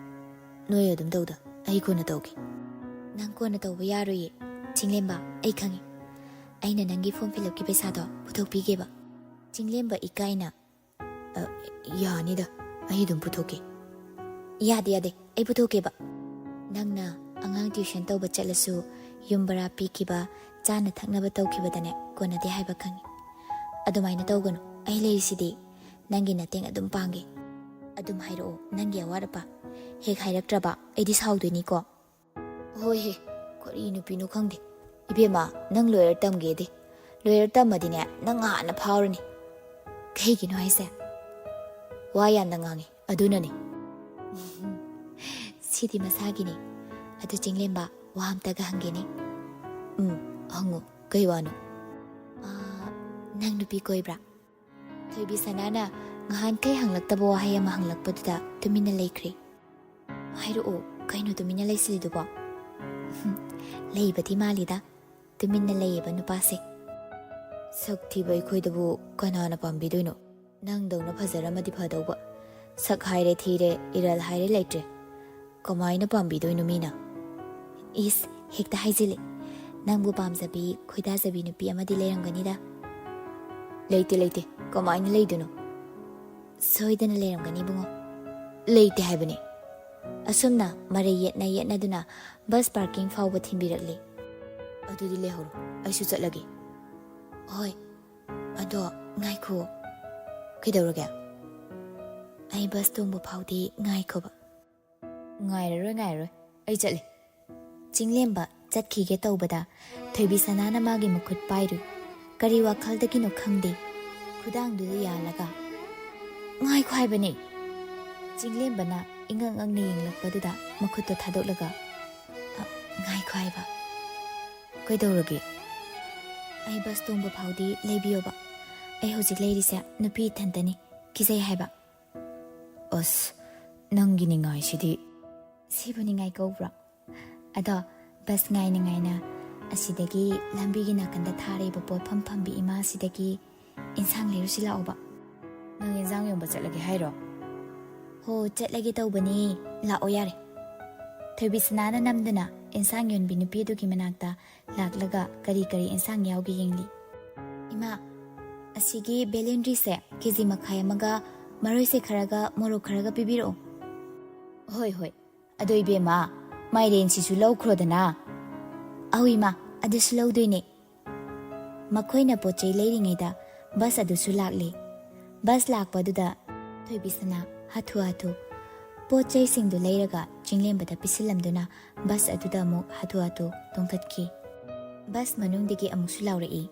"ꯅꯣꯏ ꯑꯗꯨꯝ ꯇꯧꯗ, ꯑꯩ ꯀꯣꯟꯅ ꯇꯧꯒꯦ꯫" "ꯅꯪ ꯀꯣꯟꯅ ꯇꯧꯕ ꯌꯥꯔꯣꯏꯌꯦ, ꯆꯤꯡꯂꯦꯝꯕ, ꯑꯩ ꯈꯪꯉꯤ꯫ ꯑꯩꯅ ꯅꯪꯒꯤ form fill upꯀꯤ ꯄꯩꯁꯥꯗꯣ ꯄꯨꯊꯣꯛꯄꯤꯒꯦꯕ꯫" ꯆꯤꯡꯂꯦꯝꯕ ꯏꯀꯥꯏꯅ, "ꯑ, ꯌꯥꯅꯤꯗ, ꯑꯩ ꯑꯗꯨꯝ ꯄꯨꯊꯣꯛꯀꯦ꯫" "ꯌꯥꯗꯦ, ꯌꯥꯗꯦ, ꯑꯩ ꯄꯨꯊꯣꯛꯀꯦꯕ꯫ ꯅꯪꯅ ꯑꯉꯥꯡ tuition ꯇꯧꯕ ꯆꯠꯂꯁꯨ, ꯌꯨꯝ ꯚꯔꯥ ꯄꯤꯈꯤꯕ, ꯆꯥꯅ ꯊꯛꯅꯕ ꯇꯧꯈꯤꯕꯗꯅꯦ ꯀꯣꯟꯅꯗꯦ ꯍꯥꯏꯕ ꯈꯪꯉꯤ꯫ ꯑꯗꯨꯃꯥꯏꯅ ꯇꯧꯒꯅꯨ, ꯑꯩ ꯂꯩꯔꯤꯁꯤꯗꯤ꯫ ꯅꯪꯒꯤ ꯃꯇꯦꯡ ꯑꯗꯨꯝ ꯄꯥꯡꯒꯦ꯫ ꯑꯗꯨꯝ ꯍꯥꯏꯔꯛꯑꯣ, ꯅꯪꯒꯤ ꯑꯋꯥꯠ ꯑꯄꯥ꯫ ꯍꯦꯛ ꯍꯥꯏꯔꯛꯇ꯭ꯔꯕ ꯑꯩꯗꯤ ꯁꯥꯎꯗꯣꯏꯅꯤꯀꯣ꯫" "ꯍꯣꯏꯍꯦ, ꯀꯔꯤ ꯅꯨꯄꯤꯅꯣ ꯈꯪꯗꯦ꯫ ꯏꯕꯦꯝꯃ, ꯅꯪ lawyer ꯇꯝꯒꯦꯗꯤ? Lawyer ꯇꯝꯃꯗꯤꯅꯦ, ꯅꯪ ꯍꯥꯟꯅ ꯐꯥꯎꯔꯅꯤ꯫" "ꯀꯩꯒꯤꯅꯣ ꯍꯥꯏꯁꯦ?" "ꯋꯥ ꯌꯥꯝꯅ ꯉꯥꯡꯉꯤ, ꯑꯗꯨꯅꯅꯤ꯫" "ꯁꯤꯗꯤ ꯃꯁꯥꯒꯤꯅꯤ꯫ ꯑꯗꯨ ꯆꯤꯡꯂꯦꯝꯕ, ꯋꯥ ꯑꯝꯇꯒ ꯍꯪꯒꯦꯅꯦ꯫" "ꯎꯝ, ꯍꯪꯉꯨ꯫ ꯀꯩ ꯋꯥꯅꯣ?" "ꯑꯥ, ꯅꯪ ꯅꯨꯄꯤ ꯀꯣꯏꯕ꯭ꯔꯥ?" ꯊꯣꯏꯕꯤꯁꯅꯥꯅ ꯉꯍꯥꯟꯈꯩ ꯍꯪꯂꯛꯇꯕ ꯋꯥꯍꯩ ꯑꯃ ꯍꯪꯂꯛꯄꯗꯨꯗ ꯇꯨꯃꯤꯟꯅ ꯂꯩꯈ꯭ꯔꯦ꯫ "ꯍꯥꯏꯔꯛꯑꯣ, ꯀꯩꯅꯣ ꯇꯨꯃꯤꯟꯅ ꯂꯩꯁꯤꯜꯂꯤꯗꯨꯕꯣ?" "ꯂꯩꯕꯗꯤ ꯃꯥꯜꯂꯤꯗ, ꯇꯨꯃꯤꯟꯅ ꯂꯩꯌꯦꯕ ꯅꯨꯄꯥꯁꯦ꯫" "ꯁꯛ ꯊꯤꯕ ꯑꯩꯈꯣꯏꯗꯕꯨ ꯀꯅꯥꯅ ꯄꯥꯝꯕꯤꯗꯣꯏꯅꯣ? ꯅꯪꯗꯧꯅ ꯐꯖꯔꯝꯃꯗꯤ ꯐꯗꯧꯕ꯫ ꯁꯛ ꯍꯥꯏꯔꯦ ꯊꯤꯔꯦ, ꯏꯔꯜ ꯍꯥꯏꯔꯦ ꯂꯩꯇ꯭ꯔꯦ꯫ ꯀꯃꯥꯏꯅ ꯄꯥꯝꯕꯤꯗꯣꯏꯅꯣ ꯃꯤꯅ?" "ꯏꯁ, ꯍꯦꯛꯇ ꯍꯥꯏꯖꯤꯜꯂꯦ꯫ ꯅꯪꯕꯨ ꯄꯥꯝꯖꯕꯤ, ꯈꯣꯏꯗꯥꯖꯕꯤ ꯅꯨꯄꯤ ꯑꯃꯗꯤ ꯂꯩꯔꯝꯒꯅꯤꯗ꯫" "ꯂꯩꯇꯦ, ꯂꯩꯇꯦ꯫ ꯀꯃꯥꯏꯅ ꯂꯩꯗꯣꯏꯅꯣ?" ꯁꯣꯏꯗꯅ ꯂꯩꯔꯝꯒꯅꯤ ꯏꯕꯨꯡꯉꯣ꯫ ꯂꯩꯇꯦ ꯍꯥꯏꯕꯅꯤ꯫ ꯑꯁꯨꯝꯅ ꯃꯔꯩ ꯌꯦꯠꯅ ꯌꯦꯠꯅꯗꯨꯅ ꯕꯁ ꯄꯥꯔꯀꯤꯡ ꯐꯥꯎꯕ ꯊꯤꯟꯕꯤꯔꯛꯂꯤ꯫ ꯑꯗꯨꯗꯤ ꯂꯩꯍꯧꯔꯣ, ꯑꯩꯁꯨ ꯆꯠꯂꯒꯦ꯫ ꯍꯣꯏ꯫ ꯑꯗꯣ ꯉꯥꯏꯈꯣ꯫ ꯀꯩꯗꯧꯔꯒꯦ? ꯑꯩ ꯕꯁ ꯇꯣꯡꯕ ꯐꯥꯎꯗꯤ ꯉꯥꯏꯈꯣꯕ꯫ ꯉꯥꯏꯔꯔꯣꯏ, ꯉꯥꯏꯔꯔꯣꯏ꯫ ꯑꯩ ꯆꯠꯂꯦ꯫ ꯆꯤꯡꯂꯦꯝꯕ ꯆꯠꯈꯤꯒꯦ ꯇꯧꯕꯗ ꯊꯣꯏꯕꯤꯁꯅꯥꯅ ꯃꯥꯒꯤ ꯃꯈꯨꯠ ꯄꯥꯏꯔꯨꯏ꯫ ꯀꯔꯤ ꯋꯥꯈꯜꯗꯒꯤꯅꯣ ꯈꯪꯗꯦ, ꯈꯨꯗꯥꯡꯗꯨꯗ ꯌꯥꯜꯂꯒ, "ꯉꯥꯏꯈꯣ ꯍꯥꯏꯕꯅꯦ!" ꯆꯤꯡꯂꯦꯝꯕꯅ ꯏꯉꯛ ꯉꯛꯅ ꯌꯦꯡꯂꯛꯄꯗꯨꯗ ꯃꯈꯨꯠꯇꯣ ꯊꯥꯗꯣꯛꯂꯒ, "ꯑ, ꯉꯥꯏꯈꯣ ꯍꯥꯏꯕ꯫ ꯀꯩꯗꯧꯔꯒꯦ?" "ꯑꯩ ꯕꯁ ꯇꯣꯡꯕ ꯐꯥꯎꯗꯤ ꯂꯩꯕꯤꯌꯣꯕ꯫ ꯑꯩ ꯍꯧꯖꯤꯛ ꯂꯩꯔꯤꯁꯦ ꯅꯨꯄꯤ ꯏꯊꯟꯇꯅꯤ꯫ ꯀꯤꯖꯩ ꯍꯥꯏꯕ꯫" "ꯑꯁ, ꯅꯪꯒꯤ ꯅꯤꯡꯉꯥꯏꯁꯤꯗꯤ!" "ꯁꯤꯕꯨ ꯅꯤꯡꯉꯥꯏ ꯀꯧꯕ꯭ꯔꯣ? ꯑꯗꯣ ꯕꯁ ꯉꯥꯏꯅ ꯉꯥꯏꯅ ꯑꯁꯤꯗꯒꯤ ꯂꯝꯕꯤꯒꯤ ꯅꯥꯀꯟꯗ ꯊꯥꯔꯤꯕ ꯄꯣꯠꯐꯝ ꯐꯝꯕꯤ ꯏꯃꯥꯁꯤꯗꯒꯤ ꯏꯟꯁꯥꯡ ꯂꯩꯔꯨꯁꯤ ꯂꯥꯛꯑꯣꯕ꯫" "ꯅꯪ ꯏꯟꯁꯥꯡ ꯌꯣꯟꯕ ꯆꯠꯂꯒꯦ ꯍꯥꯏꯔꯣ?" "ꯍꯣ, ꯆꯠꯂꯒꯦ ꯇꯧꯕꯅꯤ꯫ ꯂꯥꯛꯑꯣ ꯌꯥꯔꯦ꯫" ꯊꯣꯏꯕꯤꯁꯅꯥꯅ ꯅꯝꯗꯨꯅ ꯏꯟꯁꯥꯡ ꯌꯣꯟꯕꯤ ꯅꯨꯄꯤ ꯑꯗꯨꯒꯤ ꯃꯅꯥꯛꯇ ꯂꯥꯛꯂꯒ ꯀꯔꯤ ꯀꯔꯤ ꯏꯟꯁꯥꯡ ꯌꯥꯎꯒꯦ ꯌꯦꯡꯂꯤ꯫ "ꯏꯃꯥ, ꯑꯁꯤꯒꯤ ꯕꯦꯂꯦꯟꯗ꯭ꯔꯤꯁꯦ ꯀꯦ ꯖꯤ ꯃꯈꯥꯏ ꯑꯃꯒ ꯃꯔꯣꯏꯁꯦ ꯈꯔꯒ ꯃꯣꯔꯣꯛ ꯈꯔꯒ ꯄꯤꯕꯤꯔꯛꯑꯣ꯫" "ꯍꯣꯏ, ꯍꯣꯏ꯫ ꯑꯗꯣ ꯏꯕꯦꯝꯃ, ꯃꯥꯏꯔꯦꯟꯁꯤꯁꯨ ꯂꯧꯈ꯭ꯔꯣꯗꯅ꯫" "ꯑꯧ ꯏꯃꯥ, ꯑꯗꯨꯁꯨ ꯂꯧꯗꯣꯏꯅꯦ꯫" ꯃꯈꯣꯏꯅ ꯄꯣꯠ ꯆꯩ ꯂꯩꯔꯤꯉꯩꯗ ꯕꯁ ꯑꯗꯨꯁꯨ ꯂꯥꯛꯂꯦ꯫ ꯕꯁ ꯂꯥꯛꯄꯗꯨꯗ ꯊꯣꯏꯕꯤꯁꯅꯥ ꯍꯥꯊꯨ ꯍꯥꯊꯨ ꯄꯣꯠ ꯆꯩꯁꯤꯡꯗꯨ ꯂꯩꯔꯒ ꯆꯤꯡꯂꯦꯝꯕꯗ ꯄꯤꯁꯤꯜꯂꯝꯗꯨꯅ ꯕꯁ ꯑꯗꯨꯗ ꯑꯃꯨꯛ ꯍꯥꯊꯨ ꯍꯥꯊꯨ ꯇꯣꯡꯈꯠꯈꯤ꯫ ꯕꯁ ꯃꯅꯨꯡꯗꯒꯤ ꯑꯃꯨꯛꯁꯨ ꯂꯥꯎꯔꯛꯏ,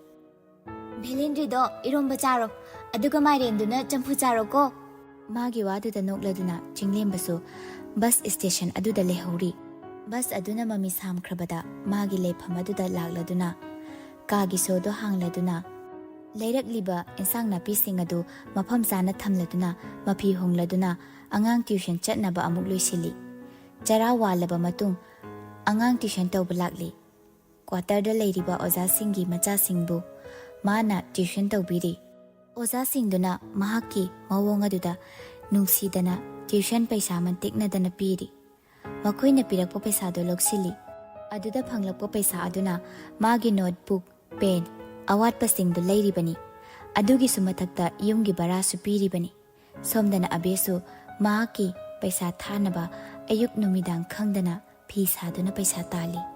"ꯚꯦꯂꯦꯟꯗ꯭ꯔꯤꯗꯣ ꯏꯔꯣꯝꯕ ꯆꯥꯔꯣ, ꯑꯗꯨꯒ ꯃꯥꯏꯔꯦꯟꯗꯨꯅ ꯆꯝꯐꯨ ꯆꯥꯔꯣꯀꯣ꯫" ꯃꯥꯒꯤ ꯋꯥꯗꯨꯗ ꯅꯣꯛꯂꯗꯨꯅ ꯆꯤꯡꯂꯦꯝꯕꯁꯨ ꯕꯁ ꯁ꯭ꯇꯦꯁꯟ ꯑꯗꯨꯗ ꯂꯩꯍꯧꯔꯤ꯫ ꯕꯁ ꯑꯗꯨꯅ ꯃꯃꯤ ꯁꯥꯝꯈ꯭ꯔꯕꯗ ꯃꯥꯒꯤ ꯂꯩꯐꯝ ꯑꯗꯨꯗ ꯂꯥꯛꯂꯗꯨꯅ ꯀꯥꯒꯤ ꯁꯣꯗꯣ ꯍꯥꯡꯂꯗꯨꯅ ꯂꯩꯔꯛꯂꯤꯕ ꯏꯟꯁꯥꯡ ꯅꯥꯄꯤꯁꯤꯡ ꯑꯗꯨ ꯃꯐꯝ ꯆꯥꯅ ꯊꯝꯂꯗꯨꯅ ꯃꯐꯤ ꯍꯣꯡꯂꯗꯨꯅ ꯑꯉꯥꯡ ꯇ꯭ꯌꯨꯁꯟ ꯆꯠꯅꯕ ꯑꯃꯨꯛ ꯂꯣꯏꯁꯤꯜꯂꯤ꯫ ꯆꯔꯥ ꯋꯥꯜꯂꯕ ꯃꯇꯨꯡ ꯑꯉꯥꯡ ꯇ꯭ꯌꯨꯁꯟ ꯇꯧꯕ ꯂꯥꯛꯂꯤ꯫ ꯀ꯭ꯋꯥꯇꯔꯗ ꯂꯩꯔꯤꯕ ꯑꯣꯖꯥꯁꯤꯡꯒꯤ ꯃꯆꯥꯁꯤꯡꯕꯨ ꯃꯥꯅ ꯇ꯭ꯌꯨꯁꯟ ꯇꯧꯕꯤꯔꯤ꯫ ꯑꯣꯖꯥꯁꯤꯡꯗꯨꯅ ꯃꯍꯥꯛꯀꯤ ꯃꯑꯣꯡ ꯑꯗꯨꯗ ꯅꯨꯡꯁꯤꯗꯅ ꯇ꯭ꯌꯨꯁꯟ ꯄꯩꯁꯥ ꯃꯟꯇꯤꯛꯅꯗꯅ ꯄꯤꯔꯤ꯫ ꯃꯈꯣꯏꯅ ꯄꯤꯔꯛꯄ ꯄꯩꯁꯥꯗꯨ ꯂꯧꯁꯤꯜꯂꯤ꯫ ꯑꯗꯨꯗ ꯐꯪꯂꯛꯄ ꯄꯩꯁꯥ ꯑꯗꯨꯅ ꯃꯥꯒꯤ ꯅꯣꯠꯕꯨꯛ, ꯄꯦꯟ, ꯑꯋꯥꯠꯄꯁꯤꯡꯗꯨ ꯂꯩꯔꯤꯕꯅꯤ꯫ ꯑꯗꯨꯒꯤꯁꯨ ꯃꯊꯛꯇ ꯌꯨꯝꯒꯤ ꯚꯔꯥꯁꯨ ꯄꯤꯔꯤꯕꯅꯤ꯫ ꯁꯣꯝꯗꯅ ꯑꯕꯦꯁꯨ ꯃꯍꯥꯛꯀꯤ ꯄꯩꯁꯥ ꯊꯥꯅꯕ ꯑꯌꯨꯛ ꯅꯨꯃꯤꯗꯥꯡ ꯈꯪꯗꯅ ꯐꯤ ꯁꯥꯗꯨꯅ ꯄꯩꯁꯥ ꯇꯥꯜꯂꯤ꯫